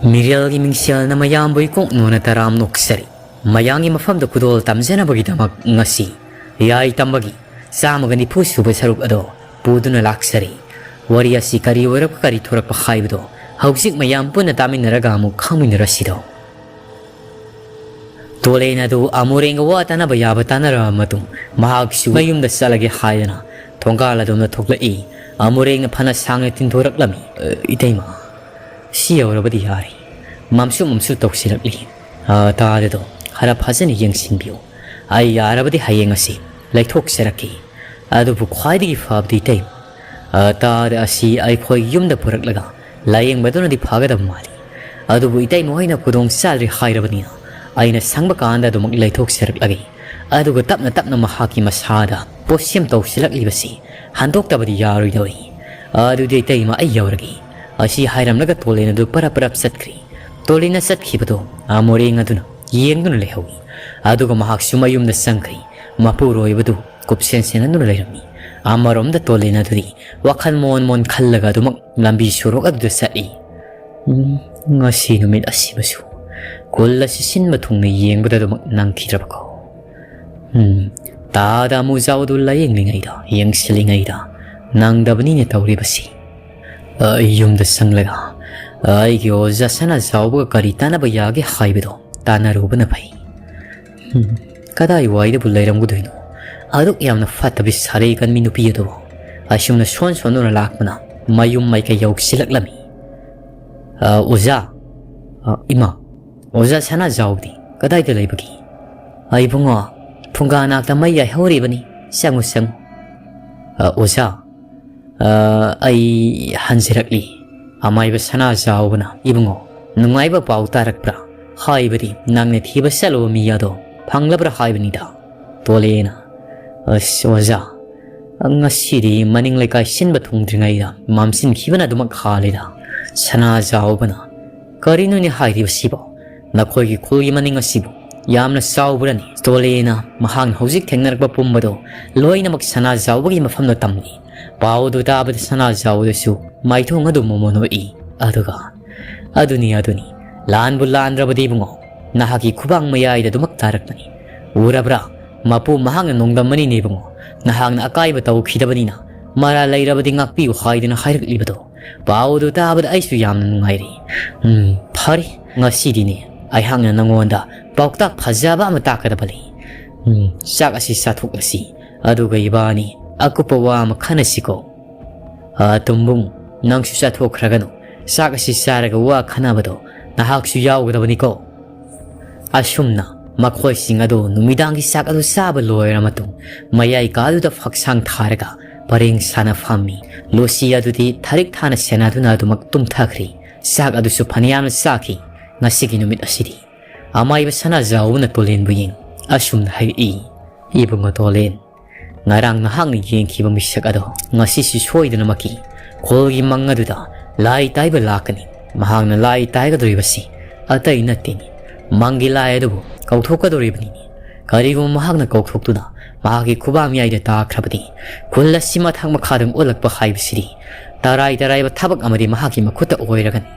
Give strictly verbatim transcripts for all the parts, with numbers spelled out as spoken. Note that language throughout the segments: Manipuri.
ꯃꯤꯔꯦꯜꯒꯤ ꯃꯤꯡꯁꯦꯜꯅ ꯃꯌꯥꯝꯕꯨ ꯏꯀꯣꯛ ꯅꯣꯟꯅ ꯇꯔꯥꯝ ꯅꯣꯛꯆꯔꯤ꯫ ꯃꯌꯥꯝꯒꯤ ꯃꯐꯝꯗ ꯈꯨꯗꯣꯜ ꯇꯝꯖꯅꯕꯒꯤꯗꯃꯛ ꯉꯁꯤ ꯌꯥꯏ ꯇꯝꯕꯒꯤ ꯆꯥꯝꯃꯒ ꯅꯤꯐꯨ ꯁꯨꯕ ꯁꯔꯨꯛ ꯑꯗꯣ ꯄꯨꯗꯨꯅ ꯂꯥꯛꯆꯔꯤ꯫ ꯋꯥꯔꯤ ꯑꯁꯤ ꯀꯔꯤ ꯑꯣꯏꯔꯛꯄ, ꯀꯔꯤ ꯊꯣꯔꯛꯄ ꯍꯥꯏꯕꯗꯣ ꯍꯧꯖꯤꯛ ꯃꯌꯥꯝ ꯄꯨꯟꯅ ꯇꯥꯃꯤꯟꯅꯔꯒ ꯑꯃꯨꯛ ꯈꯪꯃꯤꯟꯅꯔꯁꯤꯗꯣ꯫ ꯇꯣꯂꯦꯟ ꯑꯗꯨ ꯑꯃꯨꯔꯦꯡꯒ ꯋꯥ ꯇꯥꯅꯕ ꯌꯥꯕ ꯇꯥꯅꯔꯕ ꯃꯇꯨꯡ ꯃꯍꯥꯛꯁꯨ ꯃꯌꯨꯝꯗ ꯆꯠꯂꯒꯦ ꯍꯥꯏꯗꯅ ꯊꯣꯡꯒꯥꯜ ꯑꯗꯣꯝꯗ ꯊꯣꯛꯂꯛꯏ꯫ ꯑꯃꯨꯔꯦꯡꯅ ꯐꯅ ꯁꯥꯡꯅ ꯇꯤꯟꯊꯣꯔꯛꯂꯝꯃꯤ꯫ "ꯑ, ꯏꯇꯩꯃ, ꯁꯤ ꯌꯧꯔꯕꯗꯤ ꯌꯥꯔꯦ꯫ ꯃꯝꯁꯨ ꯃꯝꯁꯨ ꯇꯧꯁꯤꯜꯂꯛꯂꯤ꯫ ꯑ, ꯇꯥꯗꯗꯣ ꯈꯔ ꯐꯖꯅ ꯌꯦꯡꯁꯤꯟꯕꯤꯌꯨ꯫ ꯑꯩ ꯌꯥꯔꯕꯗꯤ ꯍꯌꯦꯡ ꯑꯁꯤ ꯂꯩꯊꯣꯛꯆꯔꯛꯀꯦ꯫ ꯑꯗꯨꯕꯨ ꯈ꯭ꯋꯥꯏꯗꯒꯤ ꯐꯕꯗꯤ ꯏꯇꯩꯃ, ꯑ, ꯇꯥꯗ ꯑꯁꯤ ꯑꯩꯈꯣꯏ ꯌꯨꯝꯗ ꯄꯨꯔꯛꯂꯒ ꯂꯥꯌꯦꯡꯕꯗꯨꯅꯗꯤ ꯐꯒꯗꯕ ꯃꯥꯜꯂꯤ꯫ ꯑꯗꯨꯕꯨ ꯏꯇꯩꯃ ꯍꯣꯏꯅ ꯈꯨꯗꯣꯡ ꯆꯥꯗ꯭ꯔꯦ ꯍꯥꯏꯔꯕꯅꯤꯅ ꯑꯩꯅ ꯁꯪꯕ ꯀꯥꯟꯗ ꯑꯗꯨꯃꯛ ꯂꯩꯊꯣꯛꯆꯔꯛꯂꯒꯦ꯫ ꯑꯗꯨꯒ ꯇꯞꯅ ꯇꯞꯅ ꯃꯍꯥꯛꯀꯤ ꯃꯁꯥꯗ ꯄꯣꯠꯁꯦꯝ ꯇꯧꯁꯤꯜꯂꯛꯂꯤꯕꯁꯤ ꯍꯟꯗꯣꯛꯇꯕꯗꯤ ꯌꯥꯔꯣꯏꯗꯧꯔꯤ꯫ ꯑꯗꯨꯗꯤ ꯏꯇꯩꯃ, ꯑꯩ ꯌꯧꯔꯒꯦ꯫" ꯑꯁꯤ ꯍꯥꯏꯔꯝꯂꯒ ꯇꯣꯂꯦꯟ ꯑꯗꯨ ꯄꯔꯞ ꯄꯔꯞ ꯆꯠꯈ꯭ꯔꯦ꯫ ꯇꯣꯂꯦꯟꯅ ꯆꯠꯈꯤꯕꯗꯨ ꯑꯃꯣꯔꯦꯡ ꯑꯗꯨꯅ ꯌꯦꯡꯗꯨꯅ ꯂꯩꯍꯧꯏ꯫ ꯑꯗꯨꯒ ꯃꯍꯥꯛꯁꯨ ꯃꯌꯨꯝꯗ ꯆꯪꯈ꯭ꯔꯦ꯫ ꯃꯄꯨꯔꯣꯏꯕꯗꯨ ꯀꯨꯞꯁꯦꯟ ꯁꯦꯟꯅꯗꯨꯅ ꯂꯩꯔꯝꯃꯤ꯫ ꯑꯃꯔꯣꯝꯗ ꯇꯣꯂꯦꯟ ꯑꯗꯨꯗꯤ ꯋꯥꯈꯜ ꯃꯣꯟ ꯃꯣꯟ ꯈꯜꯂꯒ ꯑꯗꯨꯃꯛ ꯂꯝꯕꯤ ꯁꯣꯔꯣꯛ ꯑꯗꯨꯗ ꯆꯠꯂꯤ꯫ "ꯎꯝ, ꯉꯁꯤ ꯅꯨꯃꯤꯠ ꯑꯁꯤꯃꯁꯨ ꯀꯨꯜ ꯑꯁꯤ ꯁꯤꯟꯕ ꯊꯨꯡꯅ ꯌꯦꯡꯕꯗ ꯑꯗꯨꯃꯛ ꯅꯪꯈꯤꯗ꯭ꯔꯕꯀꯣ? ꯎꯝ, ꯇꯥꯗ ꯑꯃꯨꯖꯥꯎ ꯑꯗꯨ ꯂꯥꯌꯦꯡꯂꯤꯉꯩꯗ, ꯌꯦꯡꯁꯤꯜꯂꯤꯉꯩꯗ ꯅꯪꯗꯕꯅꯤꯅꯦ ꯇꯧꯔꯤꯕꯁꯤ꯫" ꯑꯩ ꯌꯨꯝꯗ ꯆꯪꯂꯒ ꯑꯩꯒꯤ ꯑꯣꯖꯥ ꯁꯅꯥꯖꯥꯎꯕꯒ ꯀꯔꯤ ꯇꯥꯟꯅꯕ ꯌꯥꯒꯦ ꯍꯥꯏꯕꯗꯣ ꯇꯥꯟꯅꯔꯨꯕꯅ ꯐꯩ꯫ ꯍꯨꯝ, ꯀꯗꯥꯏꯋꯥꯏꯗꯕꯨ ꯂꯩꯔꯝꯒꯗꯣꯏꯅꯣ? ꯑꯗꯨꯛ ꯌꯥꯝꯅ ꯐꯠꯇꯕꯤ ꯁꯥꯔꯩ ꯀꯟꯕꯤ ꯅꯨꯄꯤ ꯑꯗꯨꯕꯨ ꯑꯁꯨꯝꯅ ꯁꯣꯟ ꯁꯣꯟꯗꯨꯅ ꯂꯥꯛꯄꯅ ꯃꯌꯨꯝ ꯃꯥꯏꯀꯩ ꯌꯧꯁꯤꯜꯂꯛꯂꯝꯃꯤ꯫ "ꯑ, ꯑꯣꯖꯥ, ꯑ, ꯏꯃꯥ, ꯑꯣꯖꯥ ꯁꯅꯥꯖꯥꯎꯕꯗꯤ ꯀꯗꯥꯏꯗ ꯂꯩꯕꯒꯦ?" "ꯑ, ꯏꯕꯨꯡꯉꯣ, ꯐꯨꯡꯒꯥ ꯅꯥꯛꯇ ꯃꯩ ꯌꯥꯏꯍꯧꯔꯤꯕꯅꯤ, ꯆꯪꯉꯨ, ꯆꯪꯉꯨ꯫" "ꯑ, ꯑꯣꯖꯥ, ꯑ, ꯑꯩ ꯍꯟꯖꯔꯛꯂꯤ꯫" ꯑꯃꯥꯏꯕ ꯁꯅꯥꯖꯥꯎꯕꯅ, "ꯏꯕꯨꯡꯉꯣ, ꯅꯨꯡꯉꯥꯏꯕ ꯄꯥꯎ ꯇꯥꯔꯛꯄ꯭ꯔꯥ? ꯍꯥꯏꯕꯗꯤ ꯅꯪꯅ ꯊꯤꯕ ꯆꯠꯂꯨꯕ ꯃꯤ ꯑꯗꯣ ꯐꯪꯂꯕ꯭ꯔꯥ ꯍꯥꯏꯕꯅꯤꯗ꯫" ꯇꯣꯂꯦꯅ, "ꯑꯁ, ꯑꯣꯖꯥ, ꯉꯁꯤꯗꯤ ꯃꯅꯤꯡ ꯂꯩꯀꯥꯏ ꯁꯤꯟꯕ ꯊꯨꯡꯗ꯭ꯔꯤꯉꯩꯗ ꯃꯝꯁꯤꯟꯈꯤꯕꯅ ꯑꯗꯨꯃꯛ ꯍꯥꯜꯂꯤꯗ꯫" ꯁꯅꯥꯖꯥꯎꯕꯅ, "ꯀꯔꯤꯅꯣꯅꯦ ꯍꯥꯏꯔꯤꯕꯁꯤꯕꯣ? ꯅꯈꯣꯏꯒꯤ ꯈꯨꯜꯒꯤ ꯃꯅꯤꯡ ꯑꯁꯤꯕꯨ ꯌꯥꯝꯅ ꯆꯥꯎꯕ꯭ꯔꯅꯤ?" ꯇꯣꯂꯦꯅ ꯃꯍꯥꯛꯅ ꯍꯧꯖꯤꯛ ꯊꯦꯡꯅꯔꯛꯄ ꯄꯨꯝꯕꯗꯣ ꯂꯣꯏꯅꯃꯛ ꯁꯅꯥꯖꯥꯎꯕꯒꯤ ꯃꯐꯝꯗ ꯇꯝꯂꯤ꯫ ꯄꯥꯎꯗꯨ ꯇꯥꯕꯗ ꯁꯅꯥꯖꯥꯎꯕꯗꯁꯨ ꯃꯥꯏꯊꯣꯡ ꯑꯗꯨ ꯃꯣꯃꯣꯟ ꯑꯣꯛꯏ꯫ ꯑꯗꯨꯒ, "ꯑꯗꯨꯅꯤ, ꯑꯗꯨꯅꯤ꯫ ꯂꯥꯟꯕꯨ ꯂꯥꯟꯗ꯭ꯔꯕꯗꯤ ꯏꯕꯨꯡꯉꯣ, ꯅꯍꯥꯛꯀꯤ ꯈꯨꯕꯥꯡ ꯃꯌꯥꯏꯗ ꯑꯗꯨꯃꯛ ꯇꯥꯔꯛꯄꯅꯤ꯫ ꯎꯔꯕ꯭ꯔꯥ? ꯃꯄꯨ ꯃꯍꯥꯛꯅ ꯅꯣꯡꯗꯝꯕꯅꯤꯅꯦ ꯏꯕꯨꯡꯉꯣ꯫ ꯅꯍꯥꯛꯅ ꯑꯀꯥꯏꯕ ꯇꯧꯈꯤꯗꯕꯅꯤꯅ ꯃꯔꯥꯜ ꯂꯩꯔꯕꯗꯤ ꯉꯥꯛꯄꯤꯌꯨ ꯍꯥꯏꯗꯨꯅ ꯍꯥꯏꯔꯛꯂꯤꯕꯗꯣ꯫ ꯄꯥꯎꯗꯨ ꯇꯥꯕꯗ ꯑꯩꯁꯨ ꯌꯥꯝꯅ ꯅꯨꯡꯉꯥꯏꯔꯦ꯫ ꯎꯝ, ꯐꯔꯦ꯫ ꯉꯁꯤꯗꯤꯅꯦ ꯑꯩꯍꯥꯛꯅ ꯅꯉꯣꯟꯗ ꯄꯥꯎꯇꯥꯛ ꯐꯖꯕ ꯑꯃ ꯇꯥꯛꯀꯗꯕ ꯂꯩ꯫ ꯎꯝ, ꯆꯥꯛ ꯑꯁꯤ ꯆꯥꯊꯣꯛꯂꯁꯤ꯫ ꯑꯗꯨꯒ ꯏꯕꯥꯅꯤ ꯑꯀꯨꯞꯄ ꯋꯥ ꯑꯃ ꯈꯟꯅꯁꯤꯀꯣ꯫ ꯑꯥ, ꯇꯨꯝꯕꯨꯡ, ꯅꯪꯁꯨ ꯆꯥꯊꯣꯛꯈ꯭ꯔꯒꯅꯨ꯫ ꯆꯥꯛ ꯑꯁꯤ ꯆꯥꯔꯒ ꯋꯥ ꯈꯟꯅꯕꯗꯣ ꯅꯍꯥꯛꯁꯨ ꯌꯥꯎꯒꯗꯕꯅꯤꯀꯣ꯫" ꯑꯁꯨꯝꯅ ꯃꯈꯣꯏꯁꯤꯡ ꯑꯗꯨ ꯅꯨꯃꯤꯗꯥꯡꯒꯤ ꯆꯥꯛ ꯑꯗꯨ ꯆꯥꯕ ꯂꯣꯏꯔ ꯃꯇꯨꯡ, ꯃꯌꯥꯏ ꯀꯥꯗꯨꯗ ꯐꯛꯁꯥꯡ ꯊꯥꯔꯒ ꯄꯔꯦꯡ ꯁꯥꯅ ꯐꯝꯃꯤ꯫ ꯂꯨꯁꯤ ꯑꯗꯨꯗꯤ ꯊꯔꯤꯛ ꯊꯥꯅ ꯁꯦꯟꯅꯗꯨꯅ ꯑꯗꯨꯃꯛ ꯇꯨꯝꯊꯈ꯭ꯔꯤ꯫ ꯆꯥꯛ ꯑꯗꯨꯁꯨ ꯐꯅꯌꯥꯝꯅ ꯆꯥꯈꯤ꯫ ꯉꯁꯤꯒꯤ ꯅꯨꯃꯤꯠ ꯑꯁꯤꯗꯤ ꯑꯃꯥꯏꯕ ꯁꯅꯥꯖꯥꯎꯕꯅ ꯇꯣꯂꯦꯟꯕꯨ ꯌꯦꯡ ꯑꯁꯨꯝꯅ ꯍꯥꯏꯔꯛꯏ, "ꯏꯕꯨꯡꯉꯣ ꯇꯣꯂꯦꯟ, ꯉꯔꯥꯡ ꯅꯍꯥꯛꯅ ꯌꯦꯡꯈꯤꯕ ꯃꯤꯁꯛ ꯑꯗꯣ ꯉꯁꯤꯁꯨ ꯁꯣꯏꯗꯅꯃꯛꯀꯤ ꯈꯨꯜꯒꯤ ꯃꯪ ꯑꯗꯨꯗ ꯂꯥꯏ ꯇꯥꯏꯕ ꯂꯥꯛꯀꯅꯤ꯫ ꯃꯍꯥꯛꯅ ꯂꯥꯏ ꯇꯥꯏꯒꯗꯧꯔꯤꯕꯁꯤ ꯑꯇꯩ ꯅꯠꯇꯦꯅꯤ, ꯃꯪꯒꯤ ꯂꯥꯏ ꯑꯗꯨꯕꯨ ꯀꯧꯊꯣꯛꯀꯗꯧꯔꯤꯕꯅꯤꯅꯤ꯫ ꯀꯔꯤꯒꯨꯝꯕ ꯃꯍꯥꯛꯅ ꯀꯧꯊꯣꯛꯇꯨꯅ ꯃꯍꯥꯛꯀꯤ ꯈꯨꯕꯥꯛ ꯃꯌꯥꯏꯗ ꯇꯥꯈ꯭ꯔꯕꯗꯤ ꯈꯨꯜ ꯑꯁꯤ ꯃꯊꯛ ꯃꯈꯥꯗ ꯑꯣꯜꯂꯛꯄ ꯍꯥꯏꯕꯁꯤꯗꯤ ꯇꯔꯥꯏ ꯇꯔꯥꯏꯕ ꯊꯕꯛ ꯑꯃꯗꯤ ꯃꯍꯥꯛꯀꯤ ꯃꯈꯨꯠꯇ ꯑꯣꯏꯔꯒꯅꯤ꯫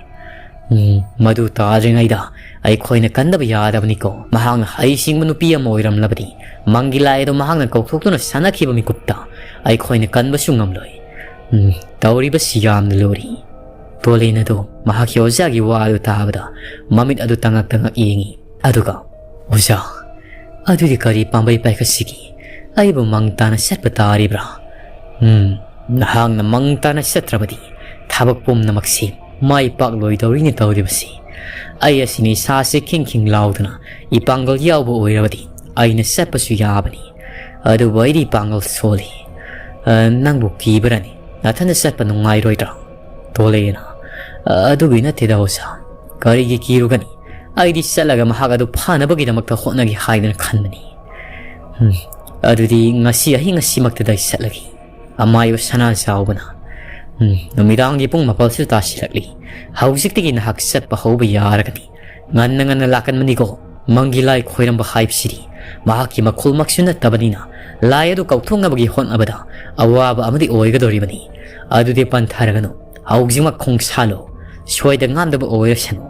ꯎꯝ, ꯃꯗꯨ ꯇꯥꯗ꯭ꯔꯤꯉꯩꯗ ꯑꯩꯈꯣꯏꯅ ꯀꯟꯗꯕ ꯌꯥꯗꯕꯅꯤꯀꯣ꯫ ꯃꯍꯥꯛꯅ ꯍꯩꯁꯤꯡꯕ ꯅꯨꯄꯤ ꯑꯃ ꯑꯣꯏꯔꯝꯂꯕꯗꯤ ꯃꯪꯒꯤ ꯂꯥꯏ ꯑꯗꯨ ꯃꯍꯥꯛꯅ ꯀꯧꯊꯣꯛꯇꯨꯅ ꯁꯥꯟꯅꯈꯤꯕ ꯃꯤꯀꯨꯞꯇ ꯑꯩꯈꯣꯏꯅ ꯀꯟꯕꯁꯨ ꯉꯝꯂꯣꯏ꯫" ꯎꯝ, ꯇꯧꯔꯤꯕꯁꯤ ꯌꯥꯝꯅ ꯂꯨꯔꯤ꯫ ꯇꯣꯂꯦꯟ ꯑꯗꯨ ꯃꯍꯥꯛꯀꯤ ꯑꯣꯖꯥꯒꯤ ꯋꯥ ꯑꯗꯨ ꯇꯥꯕꯗ ꯃꯃꯤꯠ ꯑꯗꯨ ꯇꯉꯛ ꯇꯉꯛ ꯌꯦꯡꯉꯤ꯫ ꯑꯗꯨꯒ, "ꯑꯣꯖꯥ, ꯑꯗꯨꯗꯤ ꯀꯔꯤ ꯄꯥꯝꯕꯩ ꯄꯥꯏꯈꯠꯁꯤꯒꯦ? ꯑꯩꯕꯨ ꯃꯪ ꯇꯥꯅ ꯆꯠꯄ ꯇꯥꯔꯤꯕ꯭ꯔꯥ?" "ꯎꯝ, ꯅꯍꯥꯛꯅ ꯃꯪ ꯇꯥꯅ ꯆꯠꯇ꯭ꯔꯕꯗꯤ ꯊꯕꯛ ꯄꯨꯝꯅꯃꯛꯁꯤ ꯃꯥꯏ ꯄꯥꯛꯂꯣꯏꯗꯧꯔꯤꯅꯦ ꯇꯧꯔꯤꯕꯁꯤ꯫ ꯑꯩ ꯑꯁꯤꯅ ꯏꯁꯥꯁꯦ ꯈꯤꯡ ꯈꯤꯡ ꯂꯥꯎꯗꯅ ꯏꯄꯥꯡꯒꯜ ꯌꯥꯎꯕ ꯑꯣꯏꯔꯕꯗꯤ ꯑꯩꯅ ꯆꯠꯄꯁꯨ ꯌꯥꯕꯅꯤ꯫ ꯑꯗꯨꯕꯨ ꯑꯩꯗꯤ ꯏꯄꯥꯡꯒꯜ ꯁꯣꯜꯂꯤ꯫ ꯑ, ꯅꯪꯕꯨ ꯀꯤꯕ꯭ꯔꯅꯤ? ꯅꯊꯟꯗ ꯆꯠꯄ ꯅꯨꯡꯉꯥꯏꯔꯣꯏꯗ꯭ꯔꯥ?" ꯇꯣꯂꯦꯅ, "ꯑ, ꯑꯗꯨꯒꯤ ꯅꯠꯇꯦꯗ ꯑꯣꯖꯥ꯫ ꯀꯔꯤꯒꯤ ꯀꯤꯔꯨꯒꯅꯤ? ꯑꯩꯗꯤ ꯆꯠꯂꯒ ꯃꯍꯥꯛ ꯑꯗꯨ ꯐꯥꯅꯕꯒꯤꯗꯃꯛꯇ ꯍꯣꯠꯅꯒꯦ ꯍꯥꯏꯗꯅ ꯈꯟꯕꯅꯤ꯫" "ꯎꯝ, ꯑꯗꯨꯗꯤ ꯉꯁꯤ ꯑꯍꯤꯡ ꯑꯁꯤꯃꯛꯇꯗ ꯑꯩ ꯆꯠꯂꯒꯦ꯫" ꯑꯃꯥꯏꯕ ꯁꯅꯥ ꯆꯥꯎꯕꯅ, "ꯎꯝ, ꯅꯨꯃꯤꯗꯥꯡꯒꯤ ꯄꯨꯡ ꯃꯥꯄꯜꯁꯨ ꯇꯥꯁꯤꯜꯂꯛꯂꯤ꯫ ꯍꯧꯖꯤꯛꯇꯒꯤ ꯅꯍꯥꯛ ꯆꯠꯄ ꯍꯧꯕ ꯌꯥꯔꯒꯅꯤ꯫ ꯉꯟꯅ ꯉꯟꯅ ꯂꯥꯛꯀꯟꯕꯅꯤꯀꯣ꯫ ꯃꯪꯒꯤ ꯂꯥꯏ ꯈꯣꯏꯔꯝꯕ ꯍꯥꯏꯕꯁꯤꯗꯤ ꯃꯍꯥꯛꯀꯤ ꯃꯈꯨꯜꯃꯛꯁꯨ ꯅꯠꯇꯕꯅꯤꯅ ꯂꯥꯏ ꯑꯗꯨ ꯀꯧꯊꯣꯛꯅꯕꯒꯤ ꯍꯣꯠꯅꯕꯗ ꯑꯋꯥꯕ ꯑꯃꯗꯤ ꯑꯣꯏꯒꯗꯧꯔꯤꯕꯅꯤ꯫ ꯑꯗꯨꯗꯤ ꯄꯟꯊꯔꯒꯅꯨ, ꯍꯧꯖꯤꯛꯃꯛ ꯈꯣꯡꯁꯥꯜꯂꯨ꯫ ꯁꯣꯏꯗ ꯉꯥꯝꯗꯕ ꯑꯣꯏꯔꯁꯅꯨ꯫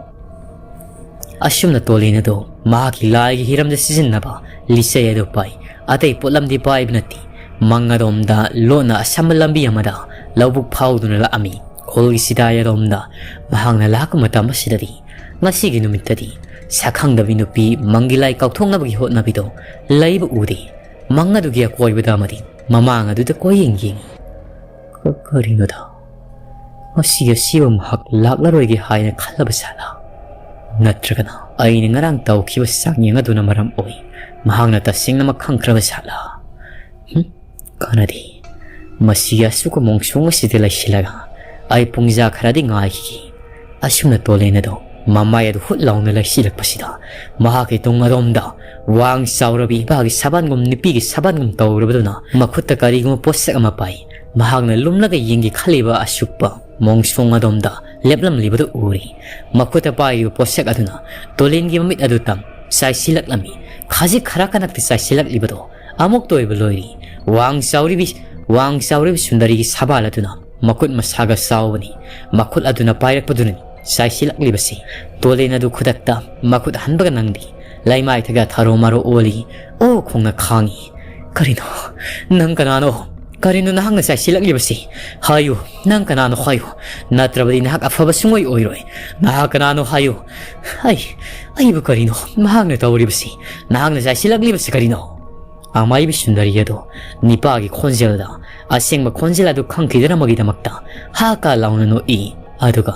ꯑꯁꯨꯝꯅ ꯇꯣꯂꯦꯟ ꯑꯗꯨ ꯃꯍꯥꯛꯀꯤ ꯂꯥꯏꯒꯤ ꯍꯤꯔꯝꯗ ꯁꯤꯖꯤꯟꯅꯕ ꯂꯤꯆꯩ ꯑꯗꯨ ꯄꯥꯏ꯫ ꯑꯇꯩ ꯄꯣꯠꯂꯝꯗꯤ ꯄꯥꯏꯕ ꯅꯠꯇꯦ꯫ ꯃꯪ ꯑꯗꯣꯝꯗ ꯂꯣꯟꯅ ꯑꯁꯝꯕ ꯂꯝꯕꯤ ꯑꯃꯗ ꯂꯧꯕꯨꯛ ꯐꯥꯎꯗꯨꯅ ꯂꯥꯛꯑꯝꯃꯤ꯫ ꯈꯨꯜꯒꯤ ꯁꯤꯗꯥꯏ ꯑꯗꯣꯝꯗ ꯃꯍꯥꯛꯅ ꯂꯥꯛꯄ ꯃꯇꯝ ꯑꯁꯤꯗꯗꯤ, ꯉꯁꯤꯒꯤ ꯅꯨꯃꯤꯠꯇꯗꯤ ꯁꯛꯈꯪꯗꯕꯤ ꯅꯨꯄꯤ ꯃꯪꯒꯤ ꯂꯥꯏ ꯀꯥꯎꯊꯣꯛꯅꯕꯒꯤ ꯍꯣꯠꯅꯕꯤꯗꯣ ꯂꯩꯕ ꯎꯗꯦ꯫ ꯃꯪ ꯑꯗꯨꯒꯤ ꯑꯀꯣꯏꯕꯗ ꯑꯃꯗꯤ ꯃꯃꯥꯡ ꯑꯗꯨꯗ ꯀꯣꯏꯌꯦꯡ ꯌꯦꯡꯉꯤ꯫ "ꯀ-, ꯀꯔꯤꯅꯣꯗ? ꯃꯁꯤ ꯑꯁꯤꯕ ꯃꯍꯥꯛ ꯂꯥꯛꯂꯔꯣꯏꯒꯦ ꯍꯥꯏꯅ ꯈꯜꯂꯕ ꯖꯥꯠꯂꯥ? ꯅꯠꯇ꯭ꯔꯒꯅ ꯑꯩꯅ ꯉꯔꯥꯡ ꯇꯧꯈꯤꯕ ꯆꯥꯡꯌꯦꯡ ꯑꯗꯨꯅ ꯃꯔꯝ ꯑꯣꯏ ꯃꯍꯥꯛꯅ ꯇꯁꯦꯡꯅꯃꯛ ꯈꯪꯈ꯭ꯔꯕ ꯖꯥꯠꯂꯥ? ꯍꯨꯝ, ꯀꯥꯟꯅꯗꯦ꯫ ꯃꯁꯤꯒꯤ ꯑꯁꯨꯛꯀ ꯃꯣꯡꯁꯣꯡ ꯑꯁꯤꯗ ꯂꯩꯁꯤꯜꯂꯒ ꯑꯩ ꯄꯨꯡꯖꯥ ꯈꯔꯗꯤ ꯉꯥꯏꯈꯤꯒꯦ꯫" ꯑꯁꯨꯝꯅ ꯇꯣꯂꯦꯟ ꯑꯗꯣ ꯃꯃꯥꯏ ꯑꯗꯨ ꯍꯨꯠ ꯂꯥꯎꯅ ꯂꯩꯁꯤꯜꯂꯛꯄꯁꯤꯗ, ꯃꯍꯥꯛꯀꯤ ꯇꯨꯡ ꯑꯗꯣꯝꯗ ꯋꯥꯡ ꯆꯥꯎꯔꯕꯤ ꯏꯄꯥꯒꯤ ꯁꯕꯥꯟꯒꯨꯝ, ꯅꯨꯄꯤꯒꯤ ꯁꯕꯥꯟꯒꯨꯝ ꯇꯧꯔꯕꯗꯨꯅ ꯃꯈꯨꯠꯇ ꯀꯔꯤꯒꯨꯝꯕ ꯄꯣꯠꯁꯛ ꯑꯃ ꯄꯥꯏ꯫ ꯃꯍꯥꯛꯅ ꯂꯨꯝꯂꯒ ꯌꯦꯡꯒꯦ ꯈꯜꯂꯤꯕ ꯑꯁꯨꯛꯄ ꯃꯣꯡꯁꯣꯡ ꯑꯗꯣꯝꯗ ꯂꯦꯞꯂꯝꯂꯤꯕꯗꯨ ꯎꯔꯤ꯫ ꯃꯈꯨꯠꯇ ꯄꯥꯏꯔꯤꯕ ꯄꯣꯠꯁꯛ ꯑꯗꯨꯅ ꯇꯣꯂꯦꯟꯒꯤ ꯃꯃꯤꯠ ꯑꯗꯨ ꯇꯝ ꯆꯥꯏꯁꯤꯜꯂꯛꯂꯝꯃꯤ꯫ ꯈꯖꯤꯛ ꯈꯔ ꯀꯅꯛꯇ ꯆꯥꯏꯁꯤꯜꯂꯛꯂꯤꯕꯗꯣ ꯑꯃꯨꯛꯇ ꯑꯣꯏꯕ ꯂꯣꯏꯔꯤ꯫ ꯋꯥꯡ ꯆꯥꯎꯔꯤꯕꯤ, ꯋꯥꯡ ꯆꯥꯎꯔꯤꯕꯤ ꯁꯨꯟꯗꯔꯤꯒꯤ ꯁꯕꯥꯜ ꯑꯗꯨꯅ ꯃꯈꯨꯠ ꯃꯁꯥꯒ ꯆꯥꯎꯕꯅꯤ꯫ ꯃꯈꯨꯠ ꯑꯗꯨꯅ ꯄꯥꯏꯔꯛꯄꯗꯨꯅꯅꯤ ꯆꯥꯏꯁꯤꯜꯂꯛꯂꯤꯕꯁꯤ꯫ ꯇꯣꯂꯦꯟ ꯑꯗꯨ ꯈꯨꯗꯛꯇ ꯃꯈꯨꯠ ꯍꯟꯕꯒ ꯅꯪꯗꯤ ꯂꯩꯃꯥꯏ ꯊꯥꯒ ꯊꯥꯔꯣ ꯃꯥꯔꯣ ꯑꯣꯜꯂꯤ꯫ ꯑꯣ ꯈꯣꯡꯅ ꯈꯥꯡꯉꯤ꯫ "ꯀꯔꯤꯅꯣ? ꯅꯪ ꯀꯅꯥꯅꯣ? ꯀꯔꯤꯅꯣ ꯅꯍꯥꯛꯅ ꯆꯥꯏꯁꯤꯜꯂꯛꯂꯤꯕꯁꯤ? ꯍꯥꯏꯌꯨ, ꯅꯪ ꯀꯅꯥꯅꯣ ꯍꯥꯏꯌꯨ, ꯅꯠꯇ꯭ꯔꯕꯗꯤ ꯅꯍꯥꯛ ꯑꯐꯕ ꯁꯨꯡꯑꯣꯏ ꯑꯣꯏꯔꯣꯏ꯫ ꯅꯍꯥꯛ ꯀꯅꯥꯅꯣ ꯍꯥꯏꯌꯨ꯫ ꯑꯩ, ꯑꯩꯕꯨ ꯀꯔꯤꯅꯣ ꯃꯍꯥꯛꯅ ꯇꯧꯔꯤꯕꯁꯤ? ꯅꯍꯥꯛꯅ ꯆꯥꯏꯁꯤꯜꯂꯛꯂꯤꯕꯁꯤ ꯀꯔꯤꯅꯣ?" ꯑꯃꯥꯏꯕꯤ ꯁꯨꯟꯗꯔꯤ ꯑꯗꯣ ꯅꯤꯄꯥꯒꯤ ꯈꯣꯟꯖꯦꯜꯗ ꯑꯁꯦꯡꯕ ꯈꯣꯟꯖꯦꯜ ꯑꯗꯨ ꯈꯪꯈꯤꯗꯅꯕꯒꯤꯗꯃꯛꯇ ꯍꯥ ꯀꯥ ꯂꯥꯎꯅ ꯅꯣꯛꯏ꯫ ꯑꯗꯨꯒ,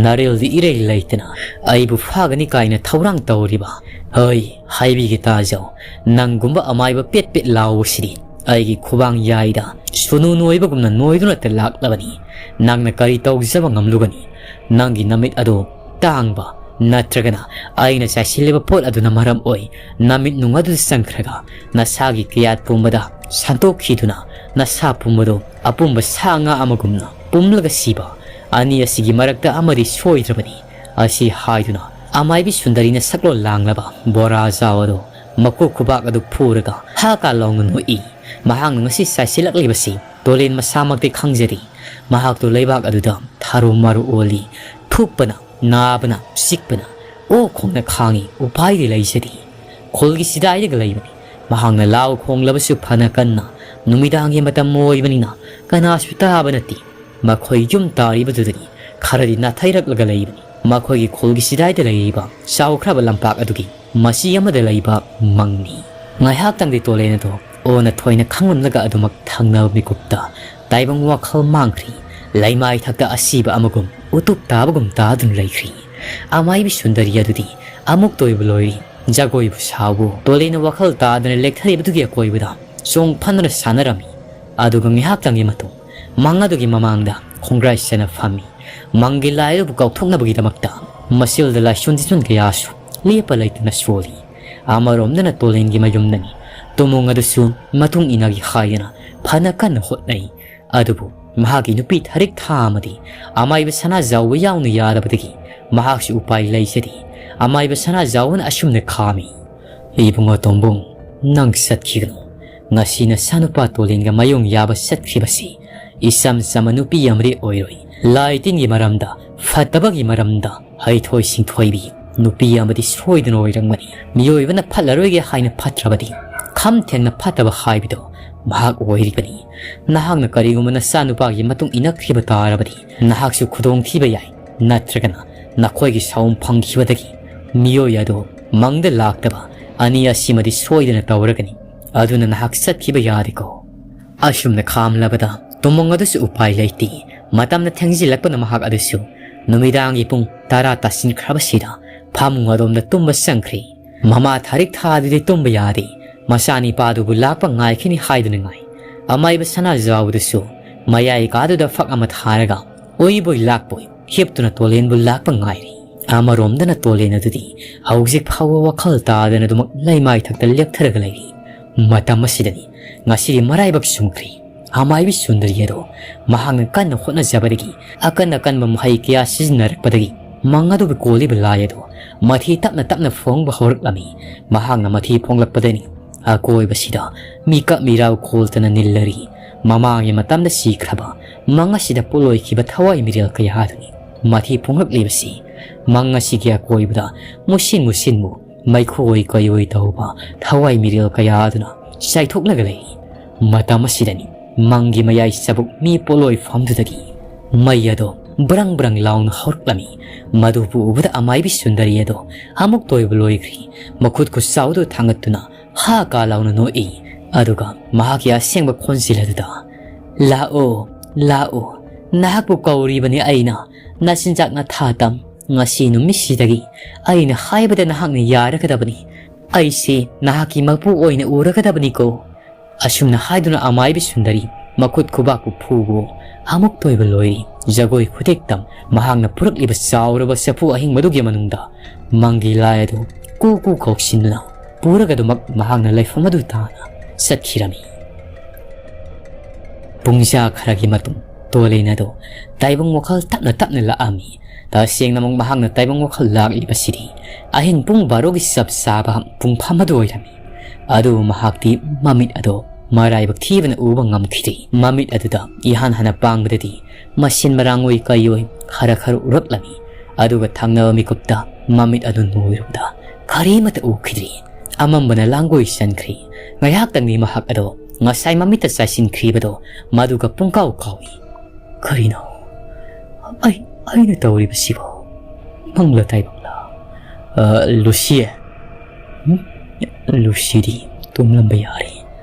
"ꯅꯔꯦꯜꯗꯤ ꯏꯔꯩ ꯂꯩꯇꯅ ꯑꯩꯕꯨ ꯐꯥꯒꯅꯤ ꯀꯥꯏꯅ ꯊꯧꯔꯥꯡ ꯇꯧꯔꯤꯕ? ꯍꯣꯏ, ꯍꯥꯏꯕꯤꯒꯦ ꯇꯥꯖꯧ꯫ ꯅꯪꯒꯨꯝꯕ ꯑꯃꯥꯏꯕ ꯄꯦꯠ ꯄꯦꯠ ꯂꯥꯎꯕꯁꯤꯗꯤ ꯑꯩꯒꯤ ꯈꯨꯕꯥꯡ ꯌꯥꯏꯗ ꯁꯨꯅꯨ ꯅꯣꯏꯕꯒꯨꯝꯅ ꯅꯣꯏꯗꯨꯅꯇ ꯂꯥꯛꯂꯕꯅꯤ꯫ ꯅꯪꯅ ꯀꯔꯤ ꯇꯧꯖꯕ ꯉꯝꯂꯨꯒꯅꯤ? ꯅꯪꯒꯤ ꯅꯃꯤꯠ ꯑꯗꯨ ꯇꯥꯡꯕ, ꯅꯠꯇ꯭ꯔꯒꯅ ꯑꯩꯅ ꯆꯥꯏꯁꯤꯜꯂꯤꯕ ꯄꯣꯠ ꯑꯗꯨꯅ ꯃꯔꯝ ꯑꯣꯏ ꯅꯃꯤꯠ ꯅꯨꯡ ꯑꯗꯨꯗ ꯆꯪꯈ꯭ꯔꯒ ꯅꯁꯥꯒꯤ ꯀꯌꯥꯠ ꯄꯨꯝꯕꯗ ꯁꯟꯇꯣꯛꯈꯤꯗꯨꯅ ꯅꯁꯥ ꯄꯨꯝꯕꯗꯨ ꯑꯄꯨꯝꯕ ꯁꯥ ꯉꯥ ꯑꯃꯒꯨꯝꯅ ꯄꯨꯝꯂꯒ ꯁꯤꯕ꯫ ꯑꯅꯤ ꯑꯁꯤꯒꯤ ꯃꯔꯛꯇ ꯑꯃꯗꯤ ꯁꯣꯏꯗ꯭ꯔꯕꯅꯤ꯫" ꯑꯁꯤ ꯍꯥꯏꯗꯨꯅ ꯑꯃꯥꯏꯕꯤ ꯁꯨꯟꯗꯔꯤꯅ ꯁꯛꯂꯣꯟ ꯂꯥꯡꯂꯕ ꯕꯣꯔꯥ ꯆꯥꯎ ꯑꯗꯨ ꯃꯀꯣꯛ ꯈꯨꯕꯥꯛ ꯑꯗꯨ ꯐꯨꯔꯒ ꯍꯥ ꯀꯥ ꯂꯥꯎꯅ ꯅꯣꯛꯏ꯫ ꯃꯍꯥꯛꯅ ꯉꯁꯤ ꯆꯥꯏꯁꯤꯜꯂꯛꯂꯤꯕꯁꯤ ꯇꯣꯂꯦꯟ ꯃꯁꯥꯃꯛꯇꯤ ꯈꯪꯖꯔꯤ꯫ ꯃꯍꯥꯛꯇꯣ ꯂꯩꯕꯥꯛ ꯑꯗꯨꯗ ꯊꯥꯔꯨ ꯃꯥꯔꯨ ꯑꯣꯜꯂꯤ꯫ ꯊꯨꯞꯄꯅ, ꯅꯥꯕꯅ, ꯆꯤꯛꯄꯅ ꯑꯣꯛ ꯈꯣꯡꯅ ꯈꯥꯡꯉꯤ꯫ ꯎꯄꯥꯏꯗꯤ ꯂꯩꯖꯗꯦ꯫ ꯈꯨꯜꯒꯤ ꯁꯤꯗꯥꯏꯗꯒ ꯂꯩꯕꯅꯤ꯫ ꯃꯍꯥꯛꯅ ꯂꯥꯎ ꯈꯣꯡꯂꯕꯁꯨ ꯐꯅ ꯀꯟꯅ ꯅꯨꯃꯤꯗꯥꯡꯒꯤ ꯃꯇꯝ ꯑꯣꯏꯕꯅꯤꯅ ꯀꯅꯥꯁꯨ ꯇꯥꯕ ꯅꯠꯇꯦ꯫ ꯃꯈꯣꯏ ꯌꯨꯝ ꯇꯥꯔꯤꯕꯗꯨꯗꯒꯤ ꯈꯔꯗꯤ ꯅꯥꯊꯩꯔꯛꯂꯒ ꯂꯩꯕꯅꯤ꯫ ꯃꯈꯣꯏꯒꯤ ꯈꯨꯜꯒꯤ ꯁꯤꯗꯥꯏꯗ ꯂꯩꯔꯤꯕ ꯆꯥꯎꯈ꯭ꯔꯕ ꯂꯝꯄꯥꯛ ꯑꯗꯨꯒꯤ ꯃꯆꯤ ꯑꯃꯗ ꯂꯩꯕ ꯃꯪꯅꯤ꯫ ꯉꯥꯏꯍꯥꯛꯇꯪꯗꯤ ꯇꯣꯂꯦꯟ ꯑꯗꯣ ꯑꯣꯟꯅ ꯊꯣꯏꯅ ꯈꯪꯂꯝꯂꯒ ꯑꯗꯨꯃꯛ ꯊꯪꯅꯕ ꯃꯤꯀꯨꯞꯇ ꯇꯥꯏꯕꯪ ꯋꯥꯈꯜ ꯃꯥꯡꯈ꯭ꯔꯤ꯫ ꯂꯩꯃꯥꯏ ꯊꯛꯇ ꯑꯁꯤꯕ ꯑꯃꯒꯨꯝ ꯎꯇꯨꯞ ꯇꯥꯕꯒꯨꯝ ꯇꯥꯗꯨꯅ ꯂꯩꯈ꯭ꯔꯤ꯫ ꯑꯃꯥꯏꯕꯤ ꯁꯨꯟꯗꯔꯤ ꯑꯗꯨꯗꯤ ꯑꯃꯨꯛꯇ ꯑꯣꯏꯕ ꯂꯣꯏꯔꯤ꯫ ꯖꯒꯣꯏꯕꯨ ꯁꯥꯎꯕꯨ ꯇꯣꯂꯦꯟꯅ ꯋꯥꯈꯜ ꯇꯥꯗꯅ ꯂꯦꯛꯊꯔꯤꯕꯗꯨꯒꯤ ꯑꯀꯣꯏꯕꯗ ꯆꯣꯡ ꯐꯟꯗꯨꯅ ꯁꯥꯟꯅꯔꯝꯃꯤ꯫ ꯑꯗꯨꯒ ꯉꯥꯏꯍꯥꯛꯇꯪꯒꯤ ꯃꯇꯨꯡ ꯃꯪ ꯑꯗꯨꯒꯤ ꯃꯃꯥꯡꯗ ꯈꯣꯡꯒ꯭ꯔꯥꯏ ꯆꯅ ꯐꯝꯃꯤ꯫ ꯃꯪꯒꯤ ꯂꯥꯏ ꯑꯗꯨꯕꯨ ꯀꯥꯎꯊꯣꯛꯅꯕꯒꯤꯗꯃꯛꯇ ꯃꯁꯤꯜꯗ ꯂꯥꯏꯁꯣꯟ ꯇꯤꯟꯁꯣꯟ ꯀꯌꯥꯁꯨ ꯂꯦꯞꯄ ꯂꯩꯇꯅ ꯁꯣꯜꯂꯤ꯫ ꯑꯃꯔꯣꯝꯗꯅ ꯇꯣꯂꯦꯟꯒꯤ ꯃꯌꯨꯝꯗꯅꯤ꯫ ꯇꯨꯃꯣꯡ ꯑꯗꯨꯁꯨ ꯃꯇꯨꯡ ꯏꯟꯅꯒꯦ ꯍꯥꯏꯗꯅ ꯐꯅ ꯀꯟꯅ ꯍꯣꯠꯅꯩ꯫ ꯑꯗꯨꯕꯨ ꯃꯍꯥꯛꯀꯤ ꯅꯨꯄꯤ ꯊꯔꯤꯛ ꯊꯥ ꯑꯃꯗꯤ ꯑꯃꯥꯏꯕ ꯁꯅꯥꯖꯥꯎꯕ ꯌꯥꯎꯅ ꯌꯥꯗꯕꯗꯒꯤ ꯃꯍꯥꯛꯁꯨ ꯎꯄꯥꯏ ꯂꯩꯖꯗꯦ꯫ ꯑꯃꯥꯏꯕ ꯁꯅꯥꯖꯥꯎꯕꯅ ꯑꯁꯨꯝꯅ ꯈꯥꯝꯃꯤ, "ꯏꯕꯨꯡꯉꯣ ꯇꯣꯝꯕꯨꯡ, ꯅꯪ ꯆꯠꯈꯤꯒꯅꯨ꯫ ꯉꯁꯤ ꯅꯆꯥꯅꯨꯄꯥ ꯇꯣꯂꯦꯟꯒ ꯃꯌꯣꯡ ꯌꯥꯕ ꯆꯠꯈ꯭ꯔꯤꯕꯁꯤ ꯏꯆꯝ ꯆꯝꯕ ꯅꯨꯄꯤ ꯑꯃꯗꯤ ꯑꯣꯏꯔꯣꯏ꯫ ꯂꯥꯏ ꯇꯤꯟꯒꯤ ꯃꯔꯝꯗ, ꯐꯠꯇꯕꯒꯤ ꯃꯔꯝꯗ ꯍꯩꯊꯣꯏ ꯁꯤꯡꯊꯣꯏꯕꯤ ꯅꯨꯄꯤ ꯑꯃꯗꯤ ꯁꯣꯏꯗꯅ ꯑꯣꯏꯔꯝꯒꯅꯤ꯫ ꯃꯤꯑꯣꯏꯕꯅ ꯐꯠꯂꯔꯣꯏꯒꯦ ꯍꯥꯏꯅ ꯐꯠꯇ꯭ꯔꯕꯗꯤ ꯈꯝ ꯊꯦꯡꯅ ꯐꯠꯇꯕ ꯍꯥꯏꯕꯗꯣ ꯃꯍꯥꯛ ꯑꯣꯏꯔꯤꯕꯅꯤ꯫ ꯅꯍꯥꯛꯅ ꯀꯔꯤꯒꯨꯝꯕ ꯅꯆꯥꯅꯨꯄꯥꯒꯤ ꯃꯇꯨꯡ ꯏꯟꯅꯈ꯭ꯔꯤꯕ ꯇꯥꯔꯕꯗꯤ ꯅꯍꯥꯛꯁꯨ ꯈꯨꯗꯣꯡꯊꯤꯕ ꯌꯥꯏ, ꯅꯠꯇ꯭ꯔꯒꯅ ꯅꯈꯣꯏꯒꯤ ꯁꯥꯎꯝ ꯐꯪꯈꯤꯕꯗꯒꯤ ꯃꯤꯑꯣꯏ ꯑꯗꯨ ꯃꯪꯗ ꯂꯥꯛꯇꯕ ꯑꯅꯤ ꯑꯁꯤꯃꯗꯤ ꯁꯣꯏꯗꯅ ꯇꯧꯔꯒꯅꯤ꯫ ꯑꯗꯨꯅ ꯅꯍꯥꯛ ꯆꯠꯈꯤꯕ ꯌꯥꯔꯦꯀꯣ?" ꯑꯁꯨꯝꯅ ꯈꯥꯝꯂꯕꯗ ꯇꯨꯃꯣꯡ ꯑꯗꯨꯁꯨ ꯎꯄꯥꯏ ꯂꯩꯇꯦ꯫ ꯃꯇꯝꯅ ꯊꯦꯡꯖꯤꯜꯂꯛꯄꯅ ꯃꯍꯥꯛ ꯑꯗꯨꯁꯨ ꯅꯨꯃꯤꯗꯥꯡꯒꯤ ꯄꯨꯡ ꯇꯔꯥ ꯇꯥꯁꯤꯟꯈ꯭ꯔꯕꯁꯤꯗ ꯐꯃꯨꯡ ꯑꯗꯣꯝꯗ ꯇꯨꯝꯕ ꯆꯪꯈ꯭ꯔꯦ꯫ ꯃꯃꯥ ꯊꯥꯔꯤꯛ ꯊꯥꯗꯨꯗꯤ ꯇꯨꯝꯕ ꯌꯥꯗꯦ꯫ ꯃꯆꯥꯅꯤꯄꯥꯗꯨꯕꯨ ꯂꯥꯛꯄ ꯉꯥꯏꯈꯤꯅꯤ ꯍꯥꯏꯗꯨꯅ ꯉꯥꯏ꯫ ꯑꯃꯥꯏꯕ ꯁꯅꯥꯖꯥꯎꯕꯗꯨꯁꯨ ꯃꯌꯥꯏ ꯀꯥꯗꯨꯗ ꯐꯛ ꯑꯃ ꯊꯥꯔꯒ ꯑꯣꯏꯕꯣꯏ ꯂꯥꯛꯄꯣꯏ ꯍꯤꯞꯇꯨꯅ ꯇꯣꯂꯦꯟꯕꯨ ꯂꯥꯛꯄ ꯉꯥꯏꯔꯤ꯫ ꯑꯃꯔꯣꯝꯗꯅ ꯇꯣꯂꯦꯟ ꯑꯗꯨꯗꯤ ꯍꯧꯖꯤꯛ ꯐꯥꯎꯕ ꯋꯥꯈꯜ ꯇꯥꯗꯅ ꯑꯗꯨꯃꯛ ꯂꯩꯃꯥꯏ ꯊꯛꯇ ꯂꯦꯞꯊꯔꯒ ꯂꯩꯔꯤ꯫ ꯃꯇꯝ ꯑꯁꯤꯗꯅꯤ ꯉꯁꯤꯗꯤ ꯃꯔꯥꯏꯕꯛ ꯆꯨꯝꯈ꯭ꯔꯤ꯫ ꯑꯃꯥꯏꯕꯤ ꯁꯨꯟꯗꯔꯤ ꯑꯗꯣ ꯃꯍꯥꯛꯅ ꯀꯟꯅ ꯍꯣꯠꯅꯖꯕꯗꯒꯤ ꯑꯀꯟ ꯑꯀꯟꯕ ꯃꯍꯩ ꯀꯌꯥ ꯁꯤꯖꯤꯟꯅꯔꯛꯄꯗꯒꯤ ꯃꯪ ꯑꯗꯨꯕꯨ ꯀꯣꯜꯂꯤꯕ ꯂꯥꯏ ꯑꯗꯣ ꯃꯊꯤ ꯇꯞꯅ ꯇꯞꯅ ꯐꯣꯡꯕ ꯍꯧꯔꯛꯂꯝꯃꯤ꯫ ꯃꯍꯥꯛꯅ ꯃꯊꯤ ꯐꯣꯡꯂꯛꯄꯗꯅꯤ ꯑꯀꯣꯏꯕꯁꯤꯗ ꯃꯤꯀꯞ ꯃꯤꯔꯥꯎ ꯈꯣꯜꯇꯅ ꯅꯤꯜꯂꯔꯤ꯫ ꯃꯃꯥꯡꯒꯤ ꯃꯇꯝꯗ ꯁꯤꯈ꯭ꯔꯕ ꯃꯪ ꯑꯁꯤꯗ ꯄꯣꯠꯂꯣꯏꯈꯤꯕ ꯊꯋꯥꯏ ꯃꯤꯔꯦꯜ ꯀꯌꯥ ꯑꯗꯨꯅꯤ꯫ ꯃꯊꯤ ꯄꯨꯡꯂꯛꯂꯤꯕꯁꯤ ꯃꯪ ꯑꯁꯤꯒꯤ ꯑꯀꯣꯏꯕꯗ ꯃꯨꯁꯤꯟ ꯃꯨꯁꯤꯟꯕꯨ ꯃꯩꯈꯨꯑꯣꯏ ꯀꯩꯑꯣꯏ ꯇꯧꯕ ꯊꯋꯥꯏ ꯃꯤꯔꯦꯜ ꯀꯌꯥ ꯑꯗꯨꯅ ꯆꯥꯏꯊꯣꯛꯂꯒ ꯂꯩ꯫ ꯃꯇꯝ ꯑꯁꯤꯗꯅꯤ ꯃꯪꯒꯤ ꯃꯌꯥꯏ ꯆꯕꯨꯛ ꯃꯤ ꯄꯣꯠꯂꯣꯏꯐꯝꯗꯨꯗꯒꯤ ꯃꯩ ꯑꯗꯣ ꯕ꯭ꯔꯪ ꯕ꯭ꯔꯪ ꯂꯥꯎꯅ ꯍꯧꯔꯛꯂꯝꯃꯤ꯫ ꯃꯗꯨꯕꯨ ꯎꯕꯗ ꯑꯃꯥꯏꯕꯤ ꯁꯨꯟꯗꯔꯤ ꯑꯗꯣ ꯑꯃꯨꯛꯇ ꯑꯣꯏꯕ ꯂꯣꯏꯈ꯭ꯔꯤ꯫ ꯃꯈꯨꯠ ꯈꯨꯠꯁꯥꯎꯗꯨ ꯊꯥꯡꯒꯠꯇꯨꯅ ꯍꯥ ꯀꯥ ꯂꯥꯎꯅ ꯅꯣꯛꯏ꯫ ꯑꯗꯨꯒ ꯃꯍꯥꯛꯀꯤ ꯑꯁꯦꯡꯕ ꯈꯣꯟꯖꯦꯜ ꯑꯗꯨꯗ, "ꯂꯥꯛꯑꯣ, ꯂꯥꯛꯑꯣ, ꯅꯍꯥꯛꯄꯨ ꯀꯧꯔꯤꯕꯅꯤ ꯑꯩꯅ, ꯅꯆꯤꯟꯖꯥꯛ ꯅꯊꯥ ꯇꯝ꯫ ꯉꯁꯤ ꯅꯨꯃꯤꯠꯁꯤꯗꯒꯤ ꯑꯩꯅ ꯍꯥꯏꯕꯗ ꯅꯍꯥꯛꯅ ꯌꯥꯔꯒꯗꯕꯅꯤ꯫ ꯑꯩꯁꯤ ꯅꯍꯥꯛꯀꯤ ꯃꯄꯨ ꯑꯣꯏꯅ ꯎꯔꯒꯗꯕꯅꯤꯀꯣ"꯫ ꯑꯁꯨꯝꯅ ꯍꯥꯏꯗꯨꯅ ꯑꯃꯥꯏꯕꯤ ꯁꯨꯟꯗꯔꯤ ꯃꯈꯨꯠ ꯈꯨꯕꯥꯛꯄꯨ ꯐꯨꯕꯨ ꯑꯃꯨꯛꯇ ꯑꯣꯏꯕ ꯂꯣꯏꯔꯤ꯫ ꯖꯒꯣꯏ ꯈꯨꯗꯦꯛꯇꯝ ꯃꯍꯥꯛꯅ ꯄꯨꯔꯛꯂꯤꯕ ꯆꯥꯎꯔꯕ ꯆꯐꯨ ꯑꯍꯤꯡꯕꯗꯨꯒꯤ ꯃꯅꯨꯡꯗ ꯃꯪꯒꯤ ꯂꯥꯏ ꯑꯗꯨ ꯀꯨ ꯀꯨ ꯀꯧꯁꯤꯟꯗꯨꯅ ꯄꯨꯔꯒ ꯑꯗꯨꯃꯛ ꯃꯍꯥꯛꯅ ꯂꯩꯐꯝ ꯑꯗꯨ ꯇꯥꯅ ꯆꯠꯈꯤꯔꯝꯃꯤ꯫ ꯄꯨꯡꯖꯥ ꯈꯔꯒꯤ ꯃꯇꯨꯡ ꯇꯣꯂꯦꯟ ꯑꯗꯨ ꯇꯥꯏꯕꯪ ꯋꯥꯈꯜ ꯇꯞꯅ ꯇꯞꯅ ꯂꯥꯛꯑꯝꯃꯤ꯫ ꯇꯁꯦꯡꯅꯃꯛ ꯃꯍꯥꯛꯅ ꯇꯥꯏꯕꯪ ꯋꯥꯈꯜ ꯂꯥꯛꯂꯤꯕꯁꯤꯗꯤ ꯑꯍꯤꯡ ꯄꯨꯡ ꯕꯥꯔꯣꯒꯤ ꯆꯞ ꯆꯥꯕ ꯄꯨꯡꯐꯝ ꯑꯗꯨ ꯑꯣꯏꯔꯝꯃꯤ꯫ ꯑꯗꯨꯕꯨ ꯃꯍꯥꯛꯇꯤ ꯃꯃꯤꯠ ꯑꯗꯨ ꯃꯔꯥꯏꯕꯛ ꯊꯤꯕꯅ ꯎꯕ ꯉꯝꯈꯤꯗꯦ꯫ ꯃꯃꯤꯠ ꯑꯗꯨꯗ ꯏꯍꯥꯟ ꯍꯥꯟꯅ ꯄꯥꯡꯕꯗꯗꯤ ꯃꯁꯤꯟ ꯃꯔꯥꯡ ꯑꯣꯏ ꯀꯩ ꯑꯣꯏ ꯈꯔ ꯈꯔ ꯎꯔꯛꯂꯝꯃꯤ꯫ ꯑꯗꯨꯒ ꯊꯪꯅꯕ ꯃꯤꯀꯨꯞꯇ ꯃꯃꯤꯠ ꯑꯗꯨ ꯅꯣꯏꯔꯨꯕꯗ ꯀꯔꯤꯃꯠꯇ ꯎꯈꯤꯗ꯭ꯔꯤ꯫ ꯑꯃꯝꯕꯅ ꯂꯥꯡꯒꯣꯏ ꯆꯟꯈ꯭ꯔꯤ꯫ ꯉꯥꯏꯍꯥꯛꯇꯪꯗꯤ ꯃꯍꯥꯛ ꯑꯗꯣ ꯉꯁꯥꯏ ꯃꯃꯤꯠꯇ ꯆꯥꯏꯁꯤꯟꯈ꯭ꯔꯤꯕꯗꯣ ꯃꯗꯨꯒ ꯄꯨꯡꯀꯥꯎ ꯀꯥꯎꯏ꯫ ꯀꯔꯤꯅꯣ ꯑꯩ, ꯑꯩꯅ ꯇꯧꯔꯤꯕꯁꯤꯕꯣ? ꯃꯪꯂ ꯇꯥꯏꯕꯪꯂ? ꯑ, ꯂꯨꯁꯤꯌꯦ? ꯎꯝ? ꯂꯨꯁꯤꯗꯤ ꯇꯨꯝꯂꯝꯕ ꯌꯥꯔꯦ꯫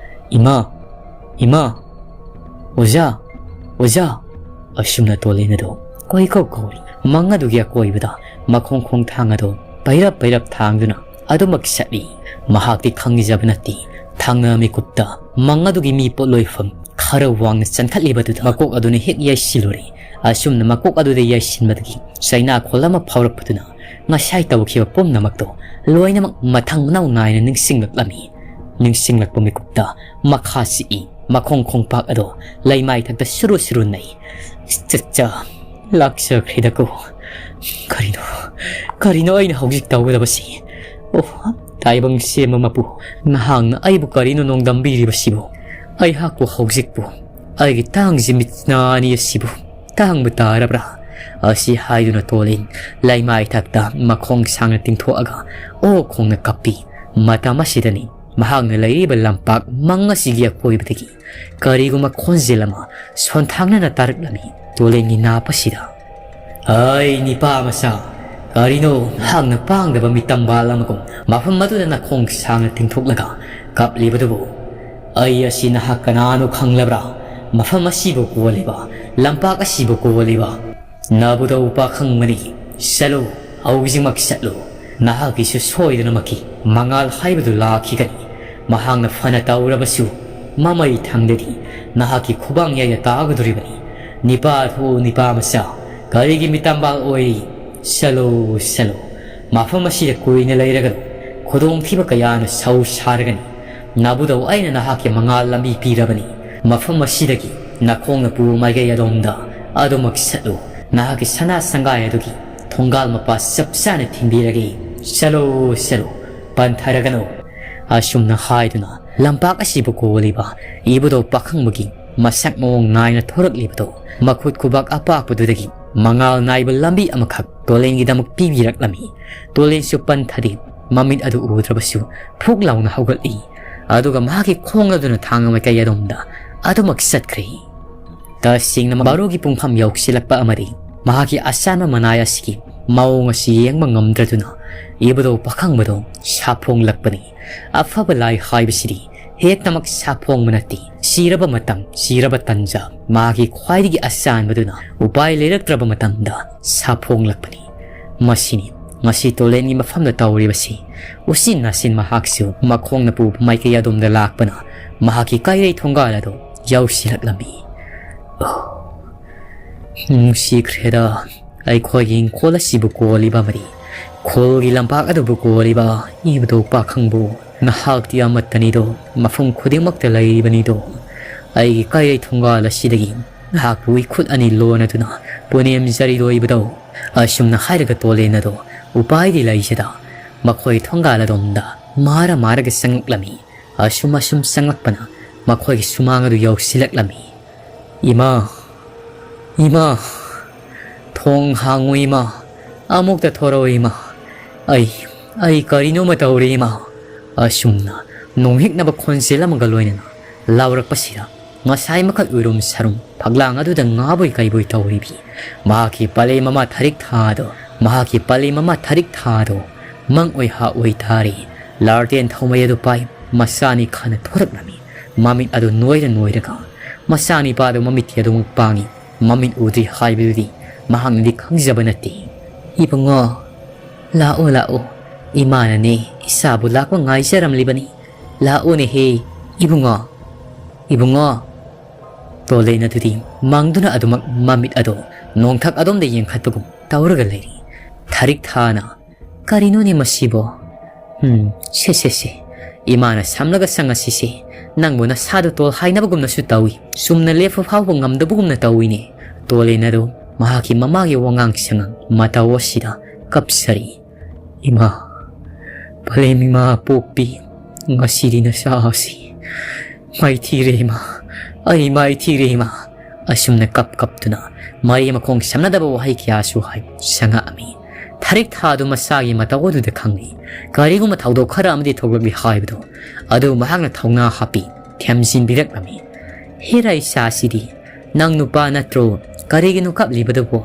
"ꯏꯃꯥ! ꯏꯃꯥ! ꯑꯣꯖꯥ! ꯑꯣꯖꯥ!" ꯑꯁꯨꯝꯅ ꯇꯣꯂꯦꯟ ꯑꯗꯨ ꯀꯣꯏꯀꯧ ꯀꯧꯔꯤ꯫ ꯃꯪ ꯑꯗꯨꯒꯤ ꯑꯀꯣꯏꯕꯗ ꯃꯈꯣꯡ ꯈꯣꯡꯊꯥꯡ ꯑꯗꯨ ꯄꯩꯔꯞ ꯄꯩꯔꯞ ꯊꯥꯡꯗꯨꯅ ꯑꯗꯨꯃꯛ ꯆꯠꯂꯤ꯫ ꯃꯍꯥꯛꯇꯤ ꯈꯪꯖꯕ ꯅꯠꯇꯦ꯫ ꯊꯪꯅ ꯃꯤꯀꯨꯞꯇ ꯃꯪ ꯑꯗꯨꯒꯤ ꯃꯤ ꯄꯣꯠꯂꯣꯏꯐꯝ ꯈꯔ ꯋꯥꯡꯅ ꯆꯟꯈꯠꯂꯤꯕꯗꯨꯗ ꯃꯀꯣꯛ ꯑꯗꯨꯅ ꯍꯦꯛ ꯌꯩꯁꯤꯜꯂꯨꯔꯦ꯫ ꯑꯁꯨꯝꯅ ꯃꯀꯣꯛ ꯑꯗꯨꯗ ꯌꯩꯁꯤꯟꯕꯗꯒꯤ ꯆꯩꯅꯥꯈꯣꯜ ꯑꯃ ꯐꯥꯎꯔꯛꯄꯗꯨꯅ ꯉꯁꯥꯏ ꯇꯧꯈꯤꯕ ꯄꯨꯝꯅꯃꯛꯇꯣ ꯂꯣꯏꯅꯃꯛ ꯃꯊꯪ ꯃꯅꯥꯎ ꯅꯥꯏꯅ ꯅꯤꯡꯁꯤꯡꯂꯛꯂꯝꯃꯤ꯫ ꯅꯤꯡꯁꯤꯡꯂꯛꯄ ꯃꯤꯀꯨꯞꯇ ꯃꯈꯥ ꯆꯤꯛꯏ꯫ ꯃꯈꯣꯡ ꯈꯣꯡꯄꯥꯛ ꯑꯗꯣ ꯂꯩꯃꯥꯏ ꯊꯛꯇ ꯁꯨꯔꯨ ꯁꯨꯔꯨ ꯅꯩ꯫ ꯆꯠꯆ, ꯂꯥꯛꯆꯈ꯭ꯔꯦꯗꯀꯣ꯫ ꯀꯔꯤꯅꯣ, ꯀꯔꯤꯅꯣ ꯑꯩꯅ ꯍꯧꯖꯤꯛ ꯇꯧꯒꯗꯕꯁꯤ? ꯑꯣ, ꯇꯥꯏꯕꯪ ꯁꯦꯝꯕ ꯃꯄꯨ, ꯅꯍꯥꯛꯅ ꯑꯩꯕꯨ ꯀꯔꯤꯅꯣ ꯅꯣꯡꯗꯝꯕꯤꯔꯤꯕꯁꯤꯕꯨ? ꯑꯩꯍꯥꯛꯄꯨ ꯍꯧꯖꯤꯛꯄꯨ "ꯑꯩꯒꯤ ꯇꯥꯡꯖ ꯃꯤꯠꯅꯥ ꯑꯅꯤ ꯑꯁꯤꯕꯨ ꯇꯥꯡꯕ ꯇꯥꯔꯕ꯭ꯔꯥ?" ꯑꯁꯤ ꯍꯥꯏꯗꯨꯅ ꯇꯣꯂꯦꯟ ꯂꯩꯃꯥꯏ ꯊꯛꯇ ꯃꯈꯣꯡ ꯁꯥꯡꯅ ꯇꯤꯡꯊꯣꯛꯑꯒ ꯑꯣꯛ ꯈꯣꯡꯅ ꯀꯞꯄꯤ꯫ ꯃꯇꯝ ꯑꯁꯤꯗꯅꯤ ꯃꯍꯥꯛꯅ ꯂꯩꯔꯤꯕ ꯂꯝꯄꯥꯛ ꯃꯪ ꯑꯁꯤꯒꯤ ꯑꯀꯣꯏꯕꯗꯒꯤ ꯀꯔꯤꯒꯨꯝꯕ ꯈꯣꯟꯖꯦꯜ ꯑꯃ ꯁꯣꯟꯊꯥꯡꯅꯅ ꯇꯥꯔꯛꯂꯝꯃꯤ꯫ ꯇꯣꯂꯦꯟꯒꯤ ꯅꯥꯞ ꯑꯁꯤꯗ, "ꯑꯩ ꯅꯤꯄꯥ ꯃꯆꯥ, ꯀꯔꯤꯅꯣ ꯅꯍꯥꯛꯅ ꯄꯥꯡꯗꯕ ꯃꯤꯇꯝꯕꯥꯜ ꯑꯃꯒꯨꯝ ꯃꯐꯝ ꯑꯗꯨꯗ ꯅꯈꯣꯡ ꯁꯥꯡꯅ ꯇꯤꯡꯊꯣꯛꯂꯒ ꯀꯞꯂꯤꯕꯗꯨꯕꯨ? ꯑꯩ ꯑꯁꯤ ꯅꯍꯥꯛ ꯀꯅꯥꯅꯣ ꯈꯪꯂꯕ꯭ꯔꯥ? ꯃꯐꯝ ꯑꯁꯤꯕꯨ ꯀꯣꯜꯂꯤꯕ, ꯂꯝꯄꯥꯛ ꯑꯁꯤꯕꯨ ꯀꯣꯜꯂꯤꯕ ꯅꯥꯕꯨꯗꯧ ꯄꯥꯈꯪꯕꯅꯤ꯫ ꯆꯠꯂꯨ, ꯍꯧꯖꯤꯛꯃꯛ ꯆꯠꯂꯨ꯫ ꯅꯍꯥꯛꯀꯤꯁꯨ ꯁꯣꯏꯗꯅꯃꯛꯀꯤ ꯃꯉꯥꯜ ꯍꯥꯏꯕꯗꯨ ꯂꯥꯛꯈꯤꯒꯅꯤ꯫ ꯃꯍꯥꯛꯅ ꯐꯅ ꯇꯧꯔꯕꯁꯨ ꯃꯃꯩ ꯊꯪꯗꯗꯤ ꯅꯍꯥꯛꯀꯤ ꯈꯨꯕꯥꯡ ꯌꯩꯗ ꯇꯥꯒꯗꯧꯔꯤꯕꯅꯤ꯫ ꯅꯤꯄꯥ ꯊꯣꯛꯎ, ꯅꯤꯄꯥ ꯃꯆꯥ, ꯀꯔꯤꯒꯤ ꯃꯤꯇꯝꯕꯥꯜ ꯑꯣꯏꯔꯤ? ꯆꯠꯂꯣ, ꯆꯠꯂꯣ꯫ ꯃꯐꯝ ꯑꯁꯤꯗ ꯀꯨꯏꯅ ꯂꯩꯔꯒꯅꯨ꯫ ꯈꯨꯗꯣꯡꯊꯤꯕ ꯀꯌꯥꯅ ꯁꯧ ꯁꯥꯔꯒꯅꯤ꯫ ꯅꯥꯕꯨꯗꯧ ꯑꯩꯅ ꯅꯍꯥꯛꯀꯤ ꯃꯉꯥꯜ ꯂꯝꯕꯤ ꯄꯤꯔꯕꯅꯤ꯫ ꯃꯐꯝ ꯑꯁꯤꯗꯒꯤ ꯅꯈꯣꯡꯅ ꯄꯨ ꯃꯥꯏꯀꯩ ꯑꯗꯣꯝꯗ ꯑꯗꯨꯃꯛ ꯆꯠꯂꯨ꯫ ꯅꯍꯥꯛꯀꯤ ꯁꯅꯥ ꯁꯪꯒꯥꯏ ꯑꯗꯨꯒꯤ ꯊꯣꯡꯒꯥꯜ ꯃꯄꯥ ꯆꯞ ꯆꯥꯅ ꯊꯤꯡꯕꯤꯔꯒꯦ꯫ ꯆꯠꯂꯣ, ꯆꯠꯂꯣ, ꯄꯟꯊꯔꯒꯅꯨ꯫" ꯑꯁꯨꯝꯅ ꯍꯥꯏꯗꯨꯅ ꯂꯝꯄꯥꯛ ꯑꯁꯤꯕꯨ ꯀꯣꯜꯂꯤꯕ ꯏꯕꯨꯙꯧ ꯄꯥꯈꯪꯕꯒꯤ ꯃꯁꯛ ꯃꯑꯣꯡ ꯅꯥꯏꯅ ꯊꯣꯔꯛꯂꯤꯕꯗꯨ, ꯃꯈꯨꯠ ꯈꯨꯕꯥꯛ ꯑꯄꯥꯛꯄꯗꯨꯗꯒꯤ ꯃꯉꯥꯜ ꯅꯥꯏꯕ ꯂꯝꯕꯤ ꯑꯃꯈꯛ ꯇꯣꯂꯦꯟꯒꯤꯗꯃꯛ ꯄꯤꯕꯤꯔꯛꯂꯝꯃꯤ꯫ ꯇꯣꯂꯦꯟꯁꯨ ꯄꯟꯊꯗꯦ꯫ ꯃꯃꯤꯠ ꯑꯗꯨ ꯎꯗ꯭ꯔꯕꯁꯨ ꯐꯨꯛ ꯂꯥꯎꯅ ꯍꯧꯒꯠꯂꯤ꯫ ꯑꯗꯨꯒ ꯃꯍꯥꯛꯀꯤ ꯈꯣꯡ ꯑꯗꯨꯅ ꯊꯥꯡ ꯃꯥꯏꯀꯩ ꯑꯗꯣꯝꯗ ꯑꯗꯨꯃꯛ ꯆꯠꯈ꯭ꯔꯦ꯫ ꯇꯁꯦꯡꯅ ꯕꯥꯔꯣꯒꯤ ꯄꯨꯡꯐꯝ ꯌꯧꯁꯤꯜꯂꯛꯄ ꯑꯃꯗꯤ ꯃꯍꯥꯛꯀꯤ ꯑꯁꯥꯟꯕ ꯃꯅꯥꯏ ꯑꯁꯤꯒꯤ ꯃꯑꯣꯡ ꯑꯁꯤ ꯌꯦꯡꯕ ꯉꯝꯗ꯭ꯔꯗꯨꯅ ꯏꯕꯨꯙꯧ ꯄꯥꯈꯪꯕꯗꯨ ꯁꯥꯐꯣꯡꯂꯛꯄꯅꯤ꯫ ꯑꯐꯕ ꯂꯥꯏ ꯍꯥꯏꯕꯁꯤꯗꯤ ꯍꯦꯛꯇꯃꯛ ꯁꯥꯐꯣꯡꯕ ꯅꯠꯇꯦ꯫ ꯁꯤꯔꯕ ꯃꯇꯝ, ꯁꯤꯔꯕ ꯇꯟꯖꯥ, ꯃꯍꯥꯛꯀꯤ ꯈ꯭ꯋꯥꯏꯗꯒꯤ ꯑꯁꯥꯟꯕꯗꯨꯅ ꯎꯄꯥꯏ ꯂꯩꯔꯛꯇ꯭ꯔꯕ ꯃꯇꯝꯗ ꯁꯥꯐꯣꯡꯂꯛꯄꯅꯤ꯫ ꯃꯁꯤꯅꯤ ꯉꯁꯤ ꯇꯣꯂꯦꯟꯒꯤ ꯃꯐꯝꯗ ꯇꯧꯔꯤꯕꯁꯤ꯫ ꯎꯆꯤꯟ ꯅꯥꯆꯤꯟ ꯃꯍꯥꯛꯁꯨ ꯃꯈꯣꯡꯅ ꯄꯨꯕ ꯃꯥꯏꯀꯩ ꯑꯗꯣꯝꯗ ꯂꯥꯛꯄꯅ ꯃꯍꯥꯛꯀꯤ ꯀꯩꯔꯩ ꯊꯣꯡꯒꯥꯜ ꯑꯗꯨ ꯌꯧꯁꯤꯜꯂꯛꯂꯝꯃꯤ꯫ ꯑꯣ, ꯅꯨꯡꯁꯤꯈ꯭ꯔꯦꯗ, ꯑꯩꯈꯣꯏꯒꯤ ꯏꯪꯈꯣꯜ ꯑꯁꯤꯕꯨ ꯀꯣꯜꯂꯤꯕ ꯑꯃꯗꯤ ꯈꯨꯜꯒꯤ ꯂꯝꯄꯥꯛ ꯑꯗꯨꯕꯨ ꯀꯣꯜꯂꯤꯕ ꯏꯕꯨꯙꯧ ꯄꯥꯈꯪꯕꯨ꯫ ꯅꯍꯥꯛꯇꯤ ꯑꯃꯠꯇꯅꯤꯗꯣ, ꯃꯐꯝ ꯈꯨꯗꯤꯡꯃꯛꯇ ꯂꯩꯔꯤꯕꯅꯤꯗꯣ꯫ ꯑꯩꯒꯤ ꯀꯩꯔꯩ ꯊꯣꯡꯒꯥꯜ ꯑꯁꯤꯗꯒꯤ ꯅꯍꯥꯛꯄꯨ ꯏꯈꯨꯠ ꯑꯅꯤ ꯂꯣꯟꯅꯗꯨꯅ ꯄꯨꯅꯦꯝꯖꯔꯤꯗꯣ ꯏꯕꯨꯙꯧ꯫ ꯑꯁꯨꯝꯅ ꯍꯥꯏꯔꯒ ꯇꯣꯂꯦꯟ ꯑꯗꯣ ꯎꯄꯥꯏꯗꯤ ꯂꯩꯖꯗ ꯃꯈꯣꯏ ꯊꯣꯡꯒꯥꯜ ꯑꯗꯣꯝꯗ ꯃꯥꯔ ꯃꯥꯔꯒ ꯆꯪꯂꯛꯂꯝꯃꯤ꯫ ꯑꯁꯨꯝ ꯑꯁꯨꯝ ꯆꯪꯂꯛꯄꯅ ꯃꯈꯣꯏꯒꯤ ꯁꯨꯃꯥꯡ ꯑꯗꯨ ꯌꯧꯁꯤꯜꯂꯛꯂꯝꯃꯤ꯫ "ꯏꯃꯥ, ꯏꯃꯥ, ꯊꯣꯡ ꯍꯥꯡꯉꯨ ꯏꯃꯥ, ꯑꯃꯨꯛꯇ ꯊꯣꯔꯛꯑꯣ ꯏꯃꯥ, ꯑꯩ, ꯑꯩ ꯀꯔꯤꯅꯣꯃ ꯇꯧꯔꯦ ꯏꯃꯥ"꯫ ꯑꯁꯨꯝꯅ ꯅꯣꯡꯍꯤꯛꯅꯕ ꯈꯣꯟꯖꯦꯜ ꯑꯃꯒ ꯂꯣꯏꯅꯅ ꯂꯥꯎꯔꯛꯄꯁꯤꯗ ꯉꯁꯥꯏ ꯃꯈꯩ ꯎꯏꯔꯨꯝ ꯁꯥꯔꯨꯝ ꯐꯛꯂꯥꯡ ꯑꯗꯨꯗ ꯉꯥꯕꯣꯏ ꯀꯩꯕꯣꯏ ꯇꯧꯔꯤꯕꯤ ꯃꯍꯥꯛꯀꯤ ꯄꯂꯦꯝ ꯃꯃꯥ ꯊꯔꯤꯛ ꯊꯥ ꯑꯗꯣ, ꯃꯍꯥꯛꯀꯤ ꯄꯂꯦꯝ ꯃꯃꯥ ꯊꯔꯤꯛ ꯊꯥ ꯑꯗꯣ ꯃꯪ ꯑꯣꯏ ꯍꯥ ꯑꯣꯏ ꯇꯥꯔꯤ꯫ ꯂꯥꯔꯇꯦꯟ ꯊꯧꯃꯩ ꯑꯗꯨ ꯄꯥꯏ ꯃꯆꯥꯅꯤ ꯈꯥꯅ ꯊꯣꯔꯛꯂꯝꯃꯤ꯫ ꯃꯃꯤꯠ ꯑꯗꯨ ꯅꯣꯏꯔ ꯅꯣꯏꯔꯒ ꯃꯆꯥꯅꯤꯄꯥꯗꯨ ꯃꯃꯤꯠꯇꯤ ꯑꯗꯨꯃꯛ ꯄꯥꯡꯉꯤ꯫ ꯃꯃꯤꯠ ꯎꯗ꯭ꯔꯤ ꯍꯥꯏꯕꯗꯨꯗꯤ ꯃꯍꯥꯛꯅꯗꯤ ꯈꯪꯖꯕ ꯅꯠꯇꯦ꯫ "ꯏꯕꯨꯡꯉꯣ, ꯂꯥꯛꯑꯣ, ꯂꯥꯛꯑꯣ꯫ ꯏꯃꯥꯅꯅꯦ ꯏꯆꯥꯕꯨ ꯂꯥꯛꯄ ꯉꯥꯏꯖꯔꯝꯂꯤꯕꯅꯤ꯫ ꯂꯥꯛꯑꯣꯅꯦꯍꯦ, ꯏꯕꯨꯡꯉꯣ, ꯏꯕꯨꯡꯉꯣ"꯫ ꯇꯣꯂꯦꯟ ꯑꯗꯨꯗꯤ ꯃꯪꯗꯨꯅ ꯑꯗꯨꯃꯛ ꯃꯃꯤꯠ ꯑꯗꯨ ꯅꯣꯡꯊꯛ ꯑꯗꯣꯝꯗ ꯌꯦꯡꯈꯠꯄꯒꯨꯝ ꯇꯧꯔꯒ ꯂꯩꯔꯤ꯫ ꯊꯔꯤꯛ ꯊꯥꯅ, "ꯀꯔꯤꯅꯣꯅꯦ ꯃꯁꯤꯕꯣ? ꯎꯝ, ꯁꯦ, ꯁꯦ, ꯁꯦ꯫ ꯏꯃꯥꯅ ꯁꯝꯂꯒ ꯆꯪꯉꯁꯤꯁꯦ꯫ ꯅꯪꯕꯨ ꯅꯁꯥꯗꯨ ꯇꯣꯜ ꯍꯥꯏꯅꯕꯒꯨꯝꯅꯁꯨ ꯇꯧꯏ꯫ ꯆꯨꯝꯅ ꯂꯦꯞꯄ ꯐꯥꯎꯕ ꯉꯝꯗꯕꯒꯨꯝꯅ ꯇꯧꯏꯅꯦ"꯫ ꯇꯣꯂꯦꯟ ꯑꯗꯨ ꯃꯍꯥꯛꯀꯤ ꯃꯃꯥꯒꯤ ꯋꯥꯉꯥꯡ ꯁꯉꯥꯡ ꯃꯇꯧ ꯑꯁꯤꯗ ꯀꯞꯆꯔꯤ꯫ "ꯏꯃꯥ, ꯄꯂꯦꯝ ꯏꯃꯥ ꯄꯣꯛꯄꯤ, ꯉꯁꯤꯗꯤ ꯅꯆꯥ ꯑꯁꯤ ꯃꯥꯏꯊꯤꯔꯦ ꯏꯃꯥ, ꯑꯩ ꯃꯥꯏꯊꯤꯔꯦ ꯏꯃꯥ"꯫ ꯑꯁꯨꯝꯅ ꯀꯞ ꯀꯞꯇꯨꯅ ꯃꯔꯤ ꯃꯈꯣꯡ ꯁꯝꯅꯗꯕ ꯋꯥꯍꯩ ꯀꯌꯥꯁꯨ ꯍꯥꯏ ꯁꯪꯉꯛꯑꯝꯃꯤ꯫ ꯊꯔꯤꯛ ꯊꯥꯗꯨ ꯃꯆꯥꯒꯤ ꯃꯇꯧ ꯑꯗꯨꯗ ꯈꯪꯂꯤ꯫ ꯀꯔꯤꯒꯨꯝꯕ ꯊꯧꯗꯣꯛ ꯈꯔ ꯑꯃꯗꯤ ꯊꯣꯛꯂꯛꯂꯤ ꯍꯥꯏꯕꯗꯨ ꯑꯗꯨ ꯃꯍꯥꯛꯅ ꯊꯧꯅꯥ ꯍꯥꯞꯄꯤ ꯊꯦꯝꯖꯤꯟꯕꯤꯔꯛꯂꯝꯃꯤ꯫ "ꯍꯦꯔꯥ ꯏꯆꯥꯁꯤꯗꯤ, ꯅꯪ ꯅꯨꯄꯥ ꯅꯠꯇ꯭ꯔꯣ? ꯀꯔꯤꯒꯤꯅꯣ ꯀꯞꯂꯤꯕꯗꯨꯕꯣ?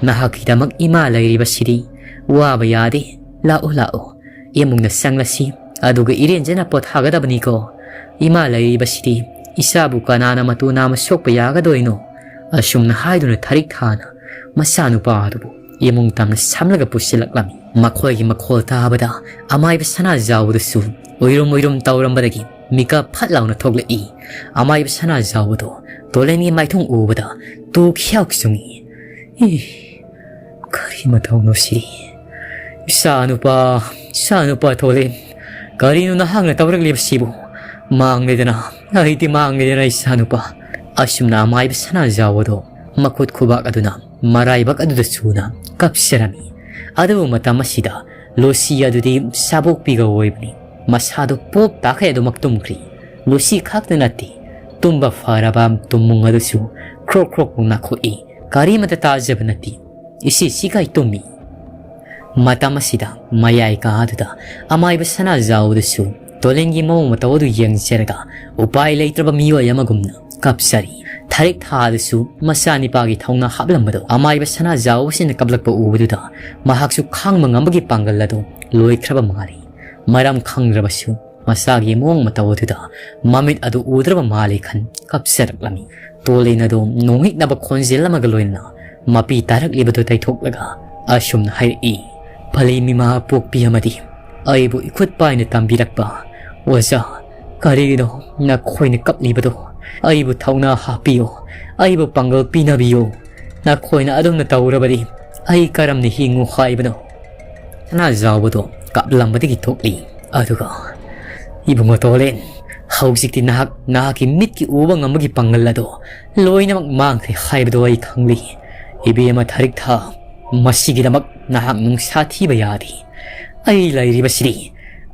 ꯅꯍꯥꯛꯀꯤꯗꯃꯛ ꯏꯃꯥ ꯂꯩꯔꯤꯕꯁꯤꯗꯤ꯫ ꯋꯥꯕ ꯌꯥꯗꯦ꯫ ꯂꯥꯛꯑꯣ, ꯂꯥꯛꯑꯣ꯫ ꯏꯃꯨꯡꯗ ꯆꯪꯂꯁꯤ꯫ ꯑꯗꯨꯒ ꯏꯔꯦꯟꯖꯅ ꯄꯣꯊꯥꯒꯗꯕꯅꯤꯀꯣ꯫ ꯏꯃꯥ ꯂꯩꯔꯤꯕꯁꯤꯗꯤ ꯏꯆꯥꯕꯨ ꯀꯅꯥꯅ ꯃꯇꯨ ꯅꯥꯝꯃ ꯁꯣꯛꯄ ꯌꯥꯒꯗꯣꯏꯅꯣ?" ꯑꯁꯨꯝꯅ ꯍꯥꯏꯗꯨꯅ ꯊꯔꯤꯛ ꯊꯥꯅ ꯃꯆꯥꯅꯨꯄꯥ ꯑꯗꯨꯕꯨ ꯏꯃꯨꯡ ꯇꯝꯅ ꯁꯝꯂꯒ ꯄꯨꯁꯤꯜꯂꯛꯂꯝꯃꯤ꯫ ꯃꯈꯣꯏꯒꯤ ꯃꯈꯣꯜ ꯇꯥꯕꯗ ꯑꯃꯥꯏꯕ ꯁꯅꯥꯖꯥꯎꯕꯗꯨꯁꯨ ꯎꯏꯔꯨꯝ ꯎꯏꯔꯨꯝ ꯇꯧꯔꯝꯕꯗꯒꯤ ꯃꯤꯀꯞ ꯐꯠ ꯂꯥꯎꯅ ꯊꯣꯛꯂꯛꯏ꯫ ꯑꯃꯥꯏꯕ ꯁꯅꯥꯖꯥꯎꯕꯗꯨ ꯇꯣꯂꯦꯟꯒꯤ ꯃꯥꯏꯊꯣꯡ ꯎꯕꯗ ꯇꯨ ꯈꯤꯌꯥꯎ ꯆꯨꯡꯏ꯫ "ꯏ, ꯀꯔꯤ ꯃꯇꯧꯅꯣ ꯁꯤꯗꯤ? ꯏꯆꯥꯅꯨꯄꯥ, ꯏꯆꯥꯅꯨꯄꯥ ꯇꯣꯂꯦꯟ, ꯀꯔꯤꯅꯣ ꯅꯍꯥꯛꯅ ꯇꯧꯔꯛꯂꯤꯕꯁꯤꯕꯨ? ꯃꯥꯡꯂꯦꯗꯅ, ꯑꯩꯗꯤ ꯃꯥꯡꯂꯦꯗꯅ ꯏꯆꯥꯅꯨꯄꯥ"꯫ ꯑꯁꯨꯝꯅ ꯑꯃꯥꯏꯕ ꯁꯅꯥꯖꯥꯎꯕꯗꯨ ꯃꯈꯨꯠ ꯈꯨꯕꯥꯛ ꯑꯗꯨꯅ ꯃꯔꯥꯏꯕꯛ ꯑꯗꯨꯗ ꯆꯨꯅ ꯀꯞꯆꯔꯝꯃꯤ꯫ ꯑꯗꯨꯕꯨ ꯃꯇꯝ ꯑꯁꯤꯗ ꯂꯨꯁꯤ ꯑꯗꯨꯗꯤ ꯁꯥꯕꯣꯛꯄꯤꯒ ꯑꯣꯏꯕꯅꯤ꯫ ꯃꯁꯥꯗꯨ ꯄꯣꯞ ꯇꯥꯈꯩ ꯑꯗꯨꯃꯛ ꯇꯨꯝꯈ꯭ꯔꯤ꯫ ꯂꯨꯁꯤ ꯈꯛꯇ ꯅꯠꯇꯦ, ꯇꯨꯝꯕ ꯐꯔꯕ ꯇꯨꯝꯃꯨꯡ ꯑꯗꯨꯁꯨ ꯈ꯭ꯔꯣꯛ ꯈ꯭ꯔꯣꯛ ꯅꯥꯈꯣꯛꯏ꯫ ꯀꯔꯤꯃꯇ ꯇꯥꯖꯕ ꯅꯠꯇꯦ꯫ ꯏꯁꯤ ꯁꯤꯒꯥꯏ ꯇꯨꯝꯃꯤ꯫ ꯃꯇꯝ ꯑꯁꯤꯗ ꯃꯌꯥꯏ ꯀꯥꯗꯨꯗ ꯑꯃꯥꯏꯕ ꯁꯅꯥꯖꯥꯎꯗꯨꯁꯨ ꯇꯣꯂꯦꯟꯒꯤ ꯃꯑꯣꯡ ꯃꯇꯧ ꯑꯗꯨ ꯌꯦꯡꯖꯔꯒ ꯎꯄꯥꯏ ꯂꯩꯇ꯭ꯔꯕ ꯃꯤꯑꯣꯏ ꯑꯃꯒꯨꯝꯅ ꯀꯞꯆꯔꯤ꯫ ꯊꯥꯔꯤꯛ ꯊꯥꯗꯨꯁꯨ ꯃꯆꯥꯅꯤꯄꯥꯒꯤ ꯊꯧꯅꯥ ꯍꯥꯞꯂꯝꯕꯗꯣ ꯑꯃꯥꯏꯕ ꯁꯅꯥꯖꯥꯎꯁꯤꯅ ꯀꯞꯂꯛꯄ ꯎꯕꯗꯨꯗ ꯃꯍꯥꯛꯁꯨ ꯈꯥꯡꯕ ꯉꯝꯕꯒꯤ ꯄꯥꯡꯒꯜ ꯑꯗꯨ ꯂꯣꯏꯈ꯭ꯔꯕ ꯃꯥꯜꯂꯤ꯫ ꯃꯔꯝ ꯈꯪꯗ꯭ꯔꯕꯁꯨ ꯃꯆꯥꯒꯤ ꯃꯑꯣꯡ ꯃꯇꯧ ꯑꯗꯨꯗ ꯃꯃꯤꯠ ꯑꯗꯨ ꯎꯗ꯭ꯔꯕ ꯃꯥꯜꯂꯤ ꯈꯟ ꯀꯞꯆꯔꯛꯂꯝꯃꯤ꯫ ꯇꯣꯂꯦꯟ ꯑꯗꯨ ꯅꯣꯡꯍꯤꯛꯅꯕ ꯈꯣꯟꯖꯦꯜ ꯑꯃꯒ ꯂꯣꯏꯅꯅ ꯃꯄꯤ ꯇꯥꯔꯛꯂꯤꯕꯗꯨ ꯇꯩꯊꯣꯛꯂꯒ ꯑꯁꯨꯝꯅ ꯍꯥꯏꯔꯛꯏ, "ꯐꯂꯤ ꯃꯤꯃꯥ ꯄꯣꯛꯄꯤ ꯑꯃꯗꯤ ꯑꯩꯕꯨ ꯏꯈꯨꯠ ꯄꯥꯏꯅ ꯇꯝꯕꯤꯔꯛꯄ ꯑꯣꯖꯥ, ꯀꯔꯤꯒꯤꯅꯣ ꯅꯈꯣꯏꯅ ꯀꯞꯂꯤꯕꯗꯣ? ꯑꯩꯕꯨ ꯊꯧꯅꯥ ꯍꯥꯞꯄꯤꯌꯨ, ꯑꯩꯕꯨ ꯄꯥꯡꯒꯜ ꯄꯤꯅꯕꯤꯌꯨ꯫ ꯅꯈꯣꯏꯅ ꯑꯗꯨꯝꯅ ꯇꯧꯔꯕꯗꯤ ꯑꯩ ꯀꯔꯝꯅ ꯍꯤꯡꯉꯨ ꯍꯥꯏꯕꯅꯣ?" ꯁꯅꯥꯖꯥꯎꯕꯗꯣ ꯀꯞꯂꯝꯕꯗꯒꯤ ꯊꯣꯛꯂꯤ꯫ ꯑꯗꯨꯒ, "ꯏꯕꯨꯡꯉꯣ ꯇꯣꯂꯦꯟ, ꯍꯧꯖꯤꯛꯇꯤ ꯅꯍꯥꯛ ꯅꯍꯥꯛꯀꯤ ꯃꯤꯠꯀꯤ ꯎꯕ ꯉꯝꯕꯒꯤ ꯄꯥꯡꯒꯜ ꯑꯗꯣ ꯂꯣꯏꯅꯃꯛ ꯃꯥꯡꯈ꯭ꯔꯦ ꯍꯥꯏꯕꯗꯣ ꯑꯩ ꯈꯪꯂꯤ꯫ ꯏꯕꯦꯝꯃ ꯊꯥꯔꯤꯛ ꯊꯥ, ꯃꯁꯤꯒꯤꯗꯃꯛ ꯅꯍꯥꯛ ꯅꯨꯡꯁꯥ ꯊꯤꯕ ꯌꯥꯗꯦ꯫ ꯑꯩ ꯂꯩꯔꯤꯕꯁꯤꯗꯤ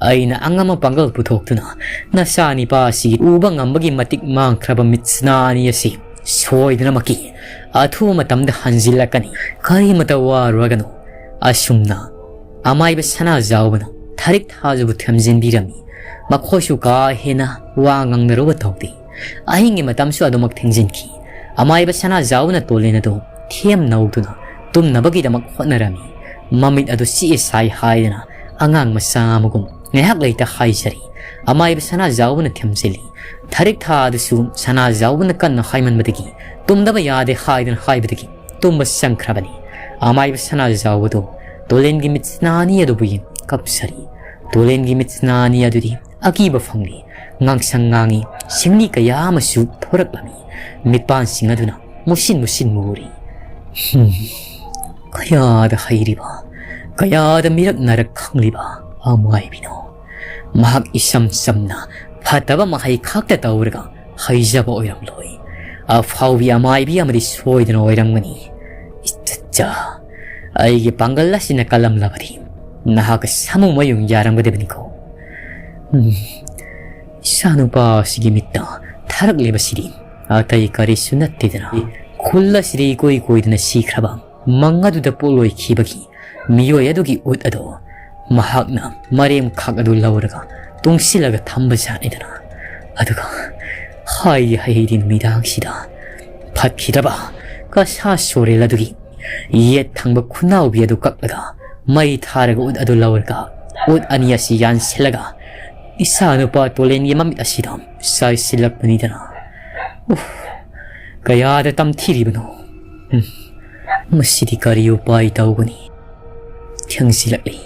ꯑꯩꯅ ꯑꯉꯝꯕ ꯄꯥꯡꯒꯜ ꯄꯨꯊꯣꯛꯇꯨꯅ ꯅꯆꯥ ꯅꯤꯄꯥ ꯑꯁꯤꯒꯤ ꯎꯕ ꯉꯝꯕꯒꯤ ꯃꯇꯤꯛ ꯃꯥꯡꯈ꯭ꯔꯕ ꯃꯤꯠꯁꯅꯥ ꯑꯅꯤ ꯑꯁꯤ ꯁꯣꯏꯗꯅꯃꯛꯀꯤ ꯑꯊꯨꯕ ꯃꯇꯝꯗ ꯍꯟꯖꯤꯜꯂꯛꯀꯅꯤ꯫ ꯀꯔꯤꯃꯇ ꯋꯥꯔꯨꯔꯒꯅꯨ꯫" ꯑꯁꯨꯝꯅ ꯑꯃꯥꯏꯕ ꯁꯅꯥꯖꯥꯎꯕꯅ ꯊꯥꯔꯤꯛ ꯊꯥꯖꯕꯨ ꯊꯦꯝꯖꯤꯟꯕꯤꯔꯝꯃꯤ꯫ ꯃꯈꯣꯏꯁꯨ ꯀꯥ ꯍꯦꯟꯅ ꯋꯥ ꯉꯥꯡꯅꯔꯨꯕ ꯇꯧꯗꯦ꯫ ꯑꯍꯤꯡꯒꯤ ꯃꯇꯝꯁꯨ ꯑꯗꯨꯃꯛ ꯊꯦꯡꯖꯤꯟꯈꯤ꯫ ꯑꯃꯥꯏꯕ ꯁꯅꯥꯖꯥꯎꯅ ꯇꯣꯂꯦꯟ ꯑꯗꯨ ꯊꯦꯝ ꯅꯧꯗꯨꯅ ꯇꯨꯝꯅꯕꯒꯤꯗꯃꯛ ꯍꯣꯠꯅꯔꯝꯃꯤ꯫ ꯃꯃꯤꯠ ꯑꯗꯨ ꯆꯤꯛꯑꯦ ꯁꯥꯏ ꯍꯥꯏꯗꯅ ꯑꯉꯥꯡ ꯃꯆꯥ ꯑꯃꯒꯨꯝ ꯉꯥꯏꯍꯥꯛ ꯂꯩꯇ ꯍꯥꯏꯖꯔꯤ꯫ ꯑꯃꯥꯏꯕ ꯁꯅꯥꯖꯥꯎꯕꯅ ꯊꯦꯝꯖꯤꯜꯂꯤ꯫ ꯊꯥꯔꯤꯛ ꯊꯥ ꯑꯗꯨꯁꯨ ꯁꯅꯥꯖꯥꯎꯕꯅ ꯀꯟꯅ ꯍꯥꯏꯃꯟꯕꯗꯒꯤ, ꯇꯨꯝꯗꯕ ꯌꯥꯗꯦ ꯍꯥꯏꯗꯅ ꯍꯥꯏꯕꯗꯒꯤ ꯇꯨꯝꯕ ꯆꯪꯈ꯭ꯔꯕꯅꯤ꯫ ꯑꯃꯥꯏꯕ ꯁꯅꯥꯖꯥꯎꯕꯗꯨ ꯇꯣꯂꯦꯟꯒꯤ ꯃꯤꯠꯁꯅꯥ ꯑꯅꯤ ꯑꯗꯨꯕꯨ ꯌꯦꯡ ꯀꯞꯆꯔꯤ꯫ ꯇꯣꯂꯦꯟꯒꯤ ꯃꯤꯠꯁꯅꯥ ꯑꯅꯤ ꯑꯗꯨꯗꯤ ꯑꯀꯤꯕ ꯐꯪꯂꯤ꯫ ꯉꯥꯡꯁꯪ ꯉꯥꯡꯉꯤ, ꯁꯤꯡꯂꯤ ꯀꯌꯥ ꯑꯃꯁꯨ ꯊꯣꯔꯛꯂꯝꯃꯤ꯫ ꯃꯤꯠꯄꯥꯟꯁꯤꯡ ꯑꯗꯨꯅ ꯃꯨꯁꯤꯟ ꯃꯨꯁꯤꯟ ꯃꯨꯔꯤ꯫ ꯍꯨꯝ, ꯀꯌꯥꯗ ꯍꯩꯔꯤꯕ, ꯀꯌꯥꯗ ꯃꯤꯔꯛ ꯅꯥꯏꯔꯛ ꯈꯪꯂꯤꯕ ꯑꯃꯥꯏꯕꯤꯅꯣ꯫ ꯃꯍꯥꯛ ꯏꯁꯝ ꯁꯝꯅ ꯐꯠꯇꯕ ꯃꯍꯩ ꯈꯛꯇ ꯇꯧꯔꯒ ꯍꯩꯖꯕ ꯑꯣꯏꯔꯝꯂꯣꯏ꯫ ꯑꯐꯥꯎꯕꯤ ꯑꯃꯥꯏꯕꯤ ꯑꯃꯗꯤ ꯁꯣꯏꯗꯅ ꯑꯣꯏꯔꯝꯒꯅꯤ꯫ ꯏꯆꯠꯆꯥ, ꯑꯩꯒꯤ ꯄꯥꯡꯒꯜ ꯑꯁꯤꯅ ꯀꯜꯂꯝꯂꯕꯗꯤ ꯅꯍꯥꯛ ꯁꯥꯃꯨ ꯃꯌꯨꯡ ꯌꯥꯔꯝꯒꯗꯕꯅꯤꯀꯣ꯫ ꯎꯝ, ꯏꯆꯥꯅꯨꯄꯥ ꯑꯁꯤꯒꯤ ꯃꯤꯠꯇ ꯊꯥꯔꯛꯂꯤꯕꯁꯤꯗꯤ ꯑꯇꯩ ꯀꯔꯤꯁꯨ ꯅꯠꯇꯦꯗꯅ, ꯈꯨꯜ ꯑꯁꯤꯗ ꯏꯀꯣꯏ ꯀꯣꯏꯗꯅ ꯁꯤꯈ꯭ꯔꯕ ꯃꯪ ꯑꯗꯨꯗ ꯄꯣꯛꯂꯣꯏꯈꯤꯕꯒꯤ ꯃꯤꯑꯣꯏ ꯑꯗꯨꯒꯤ ꯎꯠ ꯑꯗꯣ ꯃꯍꯥꯛꯅ ꯃꯔꯦꯝꯈꯛ ꯑꯗꯨ ꯂꯧꯔꯒ ꯇꯨꯡꯁꯤꯜꯂꯒ ꯊꯝꯕꯖꯥꯠꯅꯤꯗꯅ꯫ ꯑꯗꯨꯒ ꯍꯥꯏ ꯍꯩꯗꯤ ꯅꯨꯃꯤꯗꯥꯡꯁꯤꯗ ꯐꯠꯈꯤꯗ꯭ꯔꯕ ꯀꯁꯥ ꯁꯣꯔꯦꯜ ꯑꯗꯨꯒꯤ ꯌꯦꯠ ꯊꯪꯕ ꯈꯨꯅꯥꯎꯕꯤ ꯑꯗꯨ ꯀꯛꯂꯒ ꯃꯩ ꯊꯥꯔꯒ ꯎꯠ ꯑꯗꯨ ꯂꯧꯔꯒ ꯎꯠ ꯑꯅꯤ ꯑꯁꯤ ꯌꯥꯟꯁꯤꯜꯂꯒ ꯏꯆꯥ ꯅꯨꯄꯥ ꯇꯣꯂꯦꯟꯒꯤ ꯃꯃꯤꯠ ꯑꯁꯤꯗ ꯆꯥꯏꯁꯤꯜꯂꯛꯄꯅꯤꯗꯅ꯫ ꯎꯐ, ꯀꯌꯥꯗ ꯇꯝꯊꯤꯔꯤꯕꯅꯣ꯫ ꯎꯝ, ꯃꯁꯤꯗꯤ ꯀꯔꯤ ꯎꯄꯥꯏ ꯇꯧꯒꯅꯤ? ꯊꯦꯡꯖꯤꯜꯂꯛꯂꯤ꯫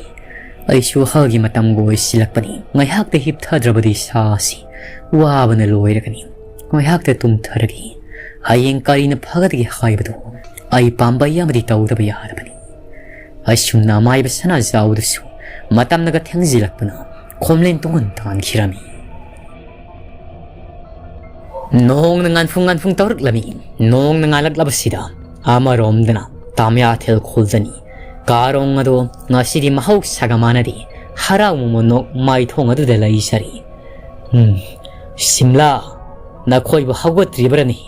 ꯑꯩꯁꯨ ꯍꯒꯤ ꯃꯇꯝꯒ ꯑꯣꯏꯁꯤꯜꯂꯛꯄꯅꯤ꯫ ꯉꯥꯏꯍꯥꯛꯇ ꯍꯤꯞꯊꯗ꯭ꯔꯕꯗꯤ ꯏꯁꯥꯁꯤ ꯋꯥꯕꯅ ꯂꯣꯏꯔꯒꯅꯤ꯫ ꯉꯥꯏꯍꯥꯛꯇ ꯇꯨꯝꯊꯔꯒꯦ꯫ ꯍꯌꯦꯡ ꯀꯔꯤꯅ ꯐꯒꯗꯒꯦ ꯍꯥꯏꯕꯗꯨ ꯑꯩ ꯄꯥꯝꯕꯩ ꯑꯃꯗꯤ ꯇꯧꯗꯕ ꯌꯥꯗꯕꯅꯤ꯫ ꯑꯁꯨꯝꯅ ꯑꯃꯥꯏꯕ ꯁꯅꯥꯖꯥꯎꯗꯁꯨ ꯃꯇꯝꯅꯒ ꯊꯦꯡꯖꯤꯜꯂꯛꯄꯅ ꯈꯣꯝꯂꯦꯟ ꯇꯣꯉꯥꯟ ꯇꯥꯟꯈꯤꯔꯝꯃꯤ꯫ ꯅꯣꯡꯅ ꯉꯥꯟꯐꯨꯡ ꯉꯥꯟꯐꯨꯡ ꯇꯧꯔꯛꯂꯝꯃꯤ꯫ ꯅꯣꯡꯅ ꯉꯥꯜꯂꯛꯂꯕꯁꯤꯗ ꯑꯃꯔꯣꯝꯗꯅ ꯇꯥꯃꯤꯌꯥꯊꯦꯜ ꯈꯨꯜꯗꯅꯤ꯫ ꯀꯥꯔꯣꯡ ꯑꯗꯣ ꯉꯁꯤꯗꯤ ꯃꯍꯧꯁꯥꯒ ꯃꯥꯟꯅꯗꯦ, ꯍꯔꯥꯎ ꯃꯃꯣꯟꯅꯣꯛ ꯃꯥꯏꯊꯣꯡ ꯑꯗꯨꯗ ꯂꯩꯖꯔꯤ꯫ ꯎꯝ, ꯁꯤꯝꯂꯥ, ꯅꯈꯣꯏꯕꯨ ꯍꯧꯒꯠꯇ꯭ꯔꯤꯕ꯭ꯔꯅꯤ?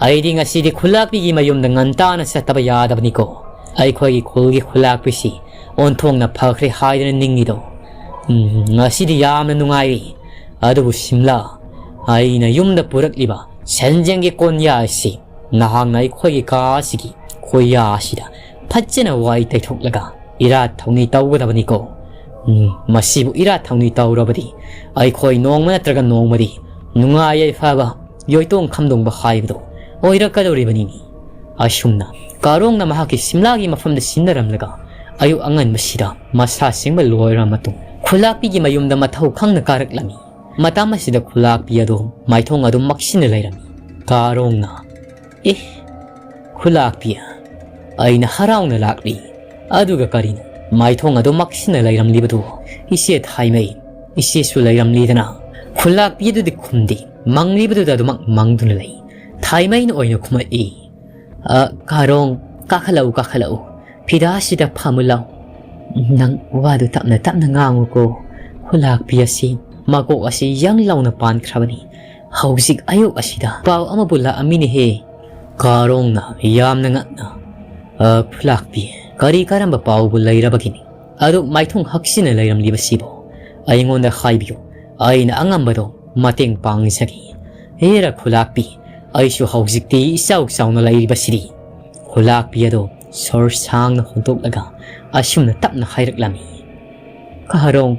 ꯑꯩꯗꯤ ꯉꯁꯤꯗꯤ ꯈꯨꯜꯂꯥꯛꯄꯤꯒꯤ ꯃꯌꯨꯝꯗ ꯉꯟꯇꯥꯅ ꯆꯠꯇꯕ ꯌꯥꯗꯕꯅꯤꯀꯣ꯫ ꯑꯩꯈꯣꯏꯒꯤ ꯈꯨꯜꯒꯤ ꯈꯨꯜꯂꯥꯛꯄꯤꯁꯤ ꯑꯣꯟꯊꯣꯛꯅ ꯐꯈ꯭ꯔꯦ ꯍꯥꯏꯗꯨꯅ ꯅꯤꯡꯉꯤꯗꯣ꯫ ꯎꯝ, ꯉꯁꯤꯗꯤ ꯌꯥꯝꯅ ꯅꯨꯡꯉꯥꯏꯔꯤ꯫ ꯑꯗꯨꯕꯨ ꯁꯤꯝꯂꯥ, ꯑꯩꯅ ꯌꯨꯝꯗ ꯄꯨꯔꯛꯂꯤꯕ ꯁꯟꯖꯦꯡꯒꯤ ꯀꯣꯟꯌꯥ ꯑꯁꯤ ꯅꯍꯥꯛꯅ ꯑꯩꯈꯣꯏꯒꯤ ꯀꯥ ꯑꯁꯤꯒꯤ ꯈꯣꯏꯌꯥ ꯑꯁꯤꯗ ꯐꯖꯅ ꯋꯥꯏ ꯇꯩꯊꯣꯛꯂꯒ ꯏꯔꯥꯠ ꯊꯧꯅꯤ ꯇꯧꯒꯗꯕꯅꯤꯀꯣ꯫ ꯎꯝ, ꯃꯁꯤꯕꯨ ꯏꯔꯥꯠ ꯊꯧꯅꯤ ꯇꯧꯔꯕꯗꯤ ꯑꯩꯈꯣꯏ ꯅꯣꯡꯃ ꯅꯠꯇ꯭ꯔꯒ ꯅꯣꯡꯃꯗꯤ ꯅꯨꯡꯉꯥꯏ ꯌꯥꯏꯐꯕ ꯌꯣꯏꯇꯣꯡ ꯈꯝꯗꯣꯡꯕ ꯍꯥꯏꯕꯗꯨ ꯑꯣꯏꯔꯛꯀꯗꯧꯔꯤꯕꯅꯤꯅꯤ꯫ ꯑꯁꯨꯝꯅ ꯀꯥꯔꯣꯡꯅ ꯃꯍꯥꯛꯀꯤ ꯁꯤꯝꯂꯥꯒꯤ ꯃꯐꯝꯗ ꯁꯤꯟꯅꯔꯝꯂꯒ ꯑꯌꯨꯛ ꯑꯉꯟꯕꯁꯤꯗ ꯃꯁꯥ ꯁꯦꯡꯕ ꯂꯣꯏꯔꯕ ꯃꯇꯨꯡ ꯈꯨꯂꯥꯛꯄꯤꯒꯤ ꯃꯌꯨꯝꯗ ꯃꯊꯧ ꯈꯪꯅ ꯀꯥꯔꯛꯂꯝꯃꯤ꯫ ꯃꯇꯝ ꯑꯁꯤꯗ ꯈꯨꯂꯥꯛꯄꯤ ꯑꯗꯨ ꯃꯥꯏꯊꯣꯡ ꯑꯗꯨ ꯃꯛꯁꯤꯟꯅ ꯂꯩꯔꯝꯃꯤ꯫ ꯀꯥꯔꯣꯡꯅ, "ꯑꯦ, ꯈꯨꯂꯥꯛꯄꯤ, ꯑꯩꯅ ꯍꯔꯥꯎꯅ ꯂꯥꯛꯂꯤ꯫ ꯑꯗꯨꯒ ꯀꯔꯤꯅꯣ ꯃꯥꯏꯊꯣꯡ ꯑꯗꯨ ꯃꯛꯁꯤꯟꯅ ꯂꯩꯔꯝꯂꯤꯕꯗꯨ? ꯏꯆꯦ ꯊꯥꯏꯃꯩ, ꯏꯆꯦꯁꯨ ꯂꯩꯔꯝꯂꯤꯗꯅ?" ꯈꯨꯂꯥꯛꯄꯤ ꯑꯗꯨꯗꯤ ꯈꯨꯝꯗꯦ꯫ ꯃꯪꯂꯤꯕꯗꯨꯗ ꯑꯗꯨꯃꯛ ꯃꯪꯗꯨꯅ ꯂꯩ꯫ ꯊꯥꯏꯃꯩꯅ ꯑꯣꯏꯅ ꯈꯨꯝꯃꯛꯏ, "ꯑ, ꯀꯥꯔꯣꯡ, ꯀꯥꯈꯠꯂꯛꯎ, ꯀꯥꯈꯠꯂꯛꯎ꯫ ꯐꯤꯗꯥꯁꯤꯗ ꯐꯝꯃꯨ ꯂꯥꯎ꯫ ꯅꯪ ꯋꯥꯗꯨ ꯇꯞꯅ ꯇꯞꯅ ꯉꯥꯡꯉꯨꯀꯣ꯫ ꯈꯨꯂꯥꯛꯄꯤ ꯑꯁꯤ ꯃꯀꯣꯛ ꯑꯁꯤ ꯌꯪ ꯂꯥꯎꯅ ꯄꯥꯟꯈ꯭ꯔꯕꯅꯤ꯫ "ꯍꯧꯖꯤꯛ ꯑꯌꯨꯛ ꯑꯁꯤꯗ ꯄꯥꯎ ꯑꯃꯕꯨ ꯂꯥꯛꯑꯝꯃꯤꯅꯦꯍꯦ"꯫ ꯀꯥꯔꯣꯡꯅ ꯌꯥꯝꯅ ꯉꯛꯅ, "ꯑ, ꯈꯨꯂꯥꯛꯄꯤ, ꯀꯔꯤ ꯀꯔꯝꯕ ꯄꯥꯎꯕꯨ ꯂꯩꯔꯕꯒꯤꯅꯤ?" ꯑꯗꯨ ꯃꯥꯏꯊꯣꯡ ꯍꯛꯁꯤꯟꯅ ꯂꯩꯔꯝꯂꯤꯕꯁꯤꯕꯨ ꯑꯩꯉꯣꯟꯗ ꯍꯥꯏꯕꯤꯌꯨ, ꯑꯩꯅ ꯑꯉꯝꯕꯗꯣ ꯃꯇꯦꯡ ꯄꯥꯡꯖꯒꯦ꯫ ꯍꯦꯔꯥ ꯈꯨꯂꯥꯛꯄꯤ, ꯑꯩꯁꯨ ꯍꯧꯖꯤꯛꯇꯤ ꯏꯆꯥꯎ ꯆꯥꯎꯅ ꯂꯩꯔꯤꯕꯁꯤꯗꯤ꯫ ꯈꯨꯂꯥꯛꯄꯤ ꯑꯗꯣ ꯁꯣꯔ ꯁꯥꯡꯅ ꯍꯣꯟꯗꯣꯛꯂꯒ ꯑꯁꯨꯝꯅ ꯇꯞꯅ ꯍꯥꯏꯔꯛꯂꯝꯃꯤ꯫ "ꯀꯥꯔꯣꯡ,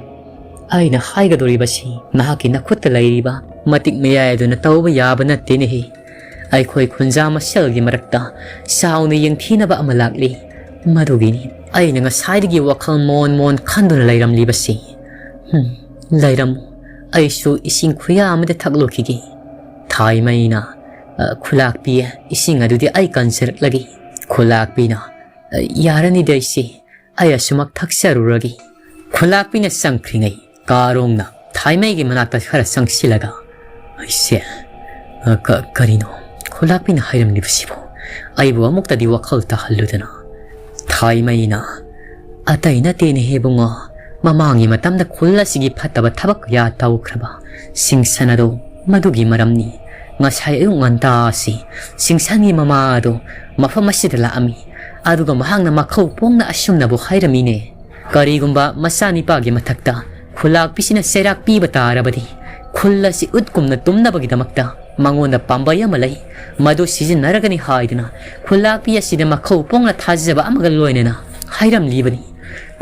ꯑꯩꯅ ꯍꯥꯏꯒꯗꯧꯔꯤꯕꯁꯤ ꯅꯍꯥꯛꯀꯤ ꯅꯈꯨꯠꯇ ꯂꯩꯔꯤꯕ ꯃꯇꯤꯛ ꯃꯌꯥꯏ ꯑꯗꯨꯅ ꯇꯧꯕ ꯌꯥꯕ ꯅꯠꯇꯦꯅꯦꯍꯦ꯫ ꯑꯩꯈꯣꯏ ꯈꯨꯟꯖꯥ ꯃꯁꯦꯜꯒꯤ ꯃꯔꯛꯇ ꯆꯥꯎꯅ ꯌꯦꯡꯊꯤꯅꯕ ꯑꯃ ꯂꯥꯛꯂꯤ꯫ ꯃꯗꯨꯒꯤꯅꯤ ꯑꯩꯅ ꯉꯁꯥꯏꯗꯒꯤ ꯋꯥꯈꯜ ꯃꯣꯟ ꯃꯣꯟ ꯈꯟꯗꯨꯅ ꯂꯩꯔꯝꯂꯤꯕꯁꯤ꯫ ꯍꯨꯝ, ꯂꯩꯔꯝꯃꯨ, ꯑꯩꯁꯨ ꯏꯁꯤꯡ ꯈꯨꯌꯥ ꯑꯃꯗ ꯊꯛꯂꯨꯈꯤꯒꯦ"꯫ ꯊꯥꯏꯃꯩꯅ, "ꯑ, ꯈꯨꯂꯥꯛꯄꯤ, ꯏꯁꯤꯡ ꯑꯗꯨꯗꯤ ꯑꯩ ꯀꯟꯖꯔꯛꯂꯒꯦ"꯫ ꯈꯨꯂꯥꯛꯄꯤꯅ, "ꯑ, ꯌꯥꯔꯅꯤꯗ ꯏꯆꯦ, ꯑꯩ ꯑꯁꯨꯃꯛ ꯊꯛꯆꯔꯨꯔꯒꯦ"꯫ ꯈꯨꯂꯥꯛꯄꯤꯅ ꯆꯪꯈ꯭ꯔꯤꯉꯩ ꯀꯥꯔꯣꯡꯅ ꯊꯥꯏꯃꯩꯒꯤ ꯃꯅꯥꯛꯇ ꯈꯔ ꯆꯪꯁꯤꯜꯂꯒ, "ꯏꯆꯦ, ꯑ, ꯀ-, ꯀꯔꯤꯅꯣ ꯈꯨꯂꯥꯛꯄꯤꯅ ꯍꯥꯏꯔꯝꯂꯤꯕꯁꯤꯕꯨ? ꯑꯩꯕꯨ ꯑꯃꯨꯛꯇꯗꯤ ꯋꯥꯈꯜ ꯇꯥꯍꯜꯂꯨꯗꯅ"꯫ ꯊꯥꯏꯃꯩꯅ, "ꯑꯇꯩ ꯅꯠꯇꯦꯅꯦꯍꯦ ꯏꯕꯨꯡꯉꯣ, ꯃꯃꯥꯡꯒꯤ ꯃꯇꯝꯗ ꯈꯨꯜ ꯑꯁꯤꯒꯤ ꯐꯠꯇꯕ ꯊꯕꯛ ꯀꯌꯥ ꯇꯧꯈ꯭ꯔꯕ ꯁꯤꯡꯁꯟ ꯑꯗꯣ ꯃꯗꯨꯒꯤ ꯃꯔꯝꯅꯤ꯫ ꯉꯁꯥꯏ ꯑꯌꯨꯛ ꯉꯟꯇꯥ ꯑꯁꯤ ꯁꯤꯡꯁꯟꯒꯤ ꯃꯃꯥ ꯑꯗꯣ ꯃꯐꯝ ꯑꯁꯤꯗ ꯂꯥꯛꯑꯝꯃꯤ꯫ ꯑꯗꯨꯒ ꯃꯍꯥꯛꯅ ꯃꯈꯧ ꯄꯣꯡꯅ ꯑꯁꯨꯝꯅꯕꯨ ꯍꯥꯏꯔꯝꯃꯤꯅꯦ, ꯀꯔꯤꯒꯨꯝꯕ ꯃꯆꯥꯅꯤꯄꯥꯒꯤ ꯃꯊꯛꯇ ꯈꯨꯂꯥꯛꯄꯤꯁꯤꯅ ꯆꯩꯔꯥꯛ ꯄꯤꯕ ꯇꯥꯔꯕꯗꯤ ꯈꯨꯜ ꯑꯁꯤ ꯎꯠ ꯀꯨꯝꯅ ꯇꯨꯝꯅꯕꯒꯤꯗꯃꯛꯇ ꯃꯉꯣꯟꯗ ꯄꯥꯝꯕꯩ ꯑꯃ ꯂꯩ, ꯃꯗꯨ ꯁꯤꯖꯤꯟꯅꯔꯒꯅꯤ" ꯍꯥꯏꯗꯨꯅ ꯈꯨꯂꯥꯛꯄꯤ ꯑꯁꯤꯗ ꯃꯈꯧ ꯄꯣꯡꯅ ꯊꯥꯖꯕ ꯑꯃꯒ ꯂꯣꯏꯅꯅ ꯍꯥꯏꯔꯝꯂꯤꯕꯅꯤ꯫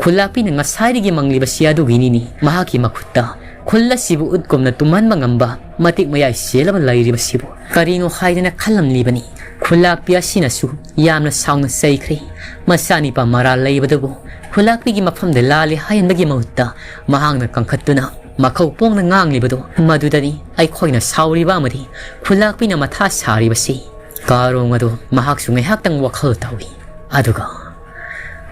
ꯈꯨꯂꯥꯛꯄꯤꯅ ꯉꯁꯥꯏꯗꯒꯤ ꯃꯪꯂꯤꯕꯁꯤ ꯑꯗꯨꯒꯤꯅꯤꯅꯤ, ꯃꯍꯥꯛꯀꯤ ꯃꯈꯨꯠꯇ ꯈꯨꯜ ꯑꯁꯤꯕꯨ ꯎꯠ ꯀꯨꯝꯅ ꯇꯨꯝꯍꯟꯕ ꯉꯝꯕ ꯃꯇꯤꯛ ꯃꯌꯥꯏ ꯆꯦꯜꯂꯕ ꯂꯩꯔꯤꯕꯁꯤꯕꯨ ꯀꯔꯤꯅꯣ ꯍꯥꯏꯗꯅ ꯈꯜꯂꯝꯂꯤꯕꯅꯤ꯫ ꯈꯨꯂꯥꯛꯄꯤ ꯑꯁꯤꯅꯁꯨ ꯌꯥꯝꯅ ꯁꯥꯎꯅ ꯆꯩꯈ꯭ꯔꯦ꯫ ꯃꯆꯥꯅꯤꯄꯥ ꯃꯔꯥꯜ ꯂꯩꯕꯗꯨꯕꯨ ꯈꯨꯂꯥꯛꯄꯤꯒꯤ ꯃꯐꯝꯗ ꯂꯥꯜꯂꯦ ꯍꯥꯏꯍꯟꯕꯒꯤ ꯃꯍꯨꯠꯇ ꯃꯍꯥꯛꯅ ꯀꯟꯈꯠꯇꯨꯅ ꯃꯈꯧ ꯄꯣꯡꯅ ꯉꯥꯡꯂꯤꯕꯗꯨ ꯃꯗꯨꯗꯅꯤ ꯑꯩꯈꯣꯏꯅ ꯁꯥꯎꯔꯤꯕ ꯑꯃꯗꯤ ꯈꯨꯂꯥꯛꯄꯤꯅ ꯃꯊꯥ ꯁꯥꯔꯤꯕꯁꯤ꯫ ꯀꯥꯔꯣꯡ ꯑꯗꯨ ꯃꯍꯥꯛꯁꯨ ꯉꯥꯏꯍꯥꯛꯇꯪ ꯋꯥꯈꯜ ꯇꯧꯏ꯫ ꯑꯗꯨꯒ,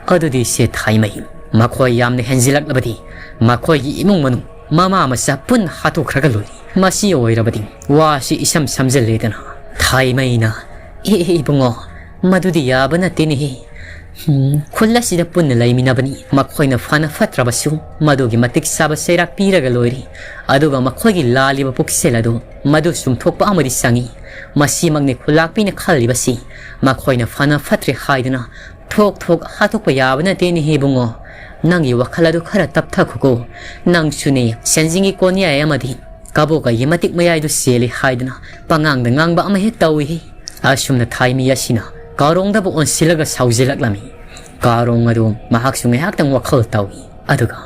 "ꯑꯗꯨꯗꯤ ꯁꯦ ꯊꯥꯏꯃꯩ, ꯃꯈꯣꯏ ꯌꯥꯝꯅ ꯍꯦꯟꯖꯤꯜꯂꯛꯂꯕꯗꯤ ꯃꯈꯣꯏꯒꯤ ꯏꯃꯨꯡ ꯃꯅꯨꯡ ꯃꯃꯥ ꯃꯆꯥ ꯄꯨꯟꯅ ꯍꯥꯠꯇꯣꯛꯈ꯭ꯔꯒ ꯂꯣꯏꯔꯦ꯫ ꯃꯁꯤ ꯑꯣꯏꯔꯕꯗꯤ ꯋꯥꯁꯤ ꯏꯁꯝ ꯁꯝꯖꯜꯂꯦꯗꯅ"꯫ ꯊꯥꯏꯃꯩꯅ, "ꯑꯦ, ꯑꯦ, ꯏꯕꯨꯡꯉꯣ, ꯃꯗꯨꯗꯤ ꯌꯥꯕ ꯅꯠꯇꯦꯅꯦꯍꯦ꯫ ꯎꯝ, ꯈꯨꯜ ꯑꯁꯤꯗ ꯄꯨꯟꯅ ꯂꯩꯃꯤꯟꯅꯕꯅꯤ꯫ ꯃꯈꯣꯏꯅ ꯐꯅ ꯐꯠꯇ꯭ꯔꯕꯁꯨ ꯃꯗꯨꯒꯤ ꯃꯇꯤꯛ ꯆꯥꯕ ꯆꯩꯔꯥꯛ ꯄꯤꯔꯒ ꯂꯣꯏꯔꯤ꯫ ꯑꯗꯨꯒ ꯃꯈꯣꯏꯒꯤ ꯂꯥꯜꯂꯤꯕ ꯄꯨꯛꯁꯦꯜ ꯑꯗꯨ ꯃꯗꯨ ꯆꯨꯝꯊꯣꯛꯄ ꯑꯃꯗꯤ ꯆꯪꯏ꯫ ꯃꯁꯤꯃꯛꯅꯤ ꯈꯨꯜꯂꯥꯛꯄꯤꯅ ꯈꯜꯂꯤꯕꯁꯤ꯫ ꯃꯈꯣꯏꯅ ꯐꯅ ꯐꯠꯇ꯭ꯔꯦ ꯍꯥꯏꯗꯨꯅ ꯊꯣꯛ ꯊꯣꯛ ꯍꯥꯠꯇꯣꯛꯄ ꯌꯥꯕ ꯅꯠꯇꯦꯅꯦꯍꯦ ꯏꯕꯨꯡꯉꯣ꯫ ꯅꯪꯒꯤ ꯋꯥꯈꯜ ꯑꯗꯨ ꯈꯔ ꯇꯞꯊꯈꯣꯀꯣ꯫ ꯅꯪꯁꯨꯅꯦ ꯁꯦꯟꯖꯤꯡꯒꯤ ꯀꯣꯟꯌꯥꯏ ꯑꯃꯗꯤ ꯀꯕꯣꯀꯩꯒꯤ ꯃꯇꯤꯛ ꯃꯌꯥꯏꯗꯨ ꯆꯦꯜꯂꯤ ꯍꯥꯏꯗꯨꯅ ꯄꯉꯥꯡꯗ ꯉꯥꯡꯕ ꯑꯃ ꯍꯦꯛ ꯇꯧꯏ꯫ ꯑꯁꯨꯝꯅ ꯊꯥꯏꯃꯤ ꯑꯁꯤꯅ ꯀꯥꯔꯣꯡꯗꯕꯨ ꯑꯣꯟꯁꯤꯜꯂꯒ ꯁꯥꯎꯖꯤꯜꯂꯛꯂꯝꯃꯤ꯫ ꯀꯥꯔꯣꯡ ꯑꯗꯨ ꯃꯍꯥꯛꯁꯨ ꯉꯥꯏꯍꯥꯛꯇꯪ ꯋꯥꯈꯜ ꯇꯧꯏ꯫ ꯑꯗꯨꯒ,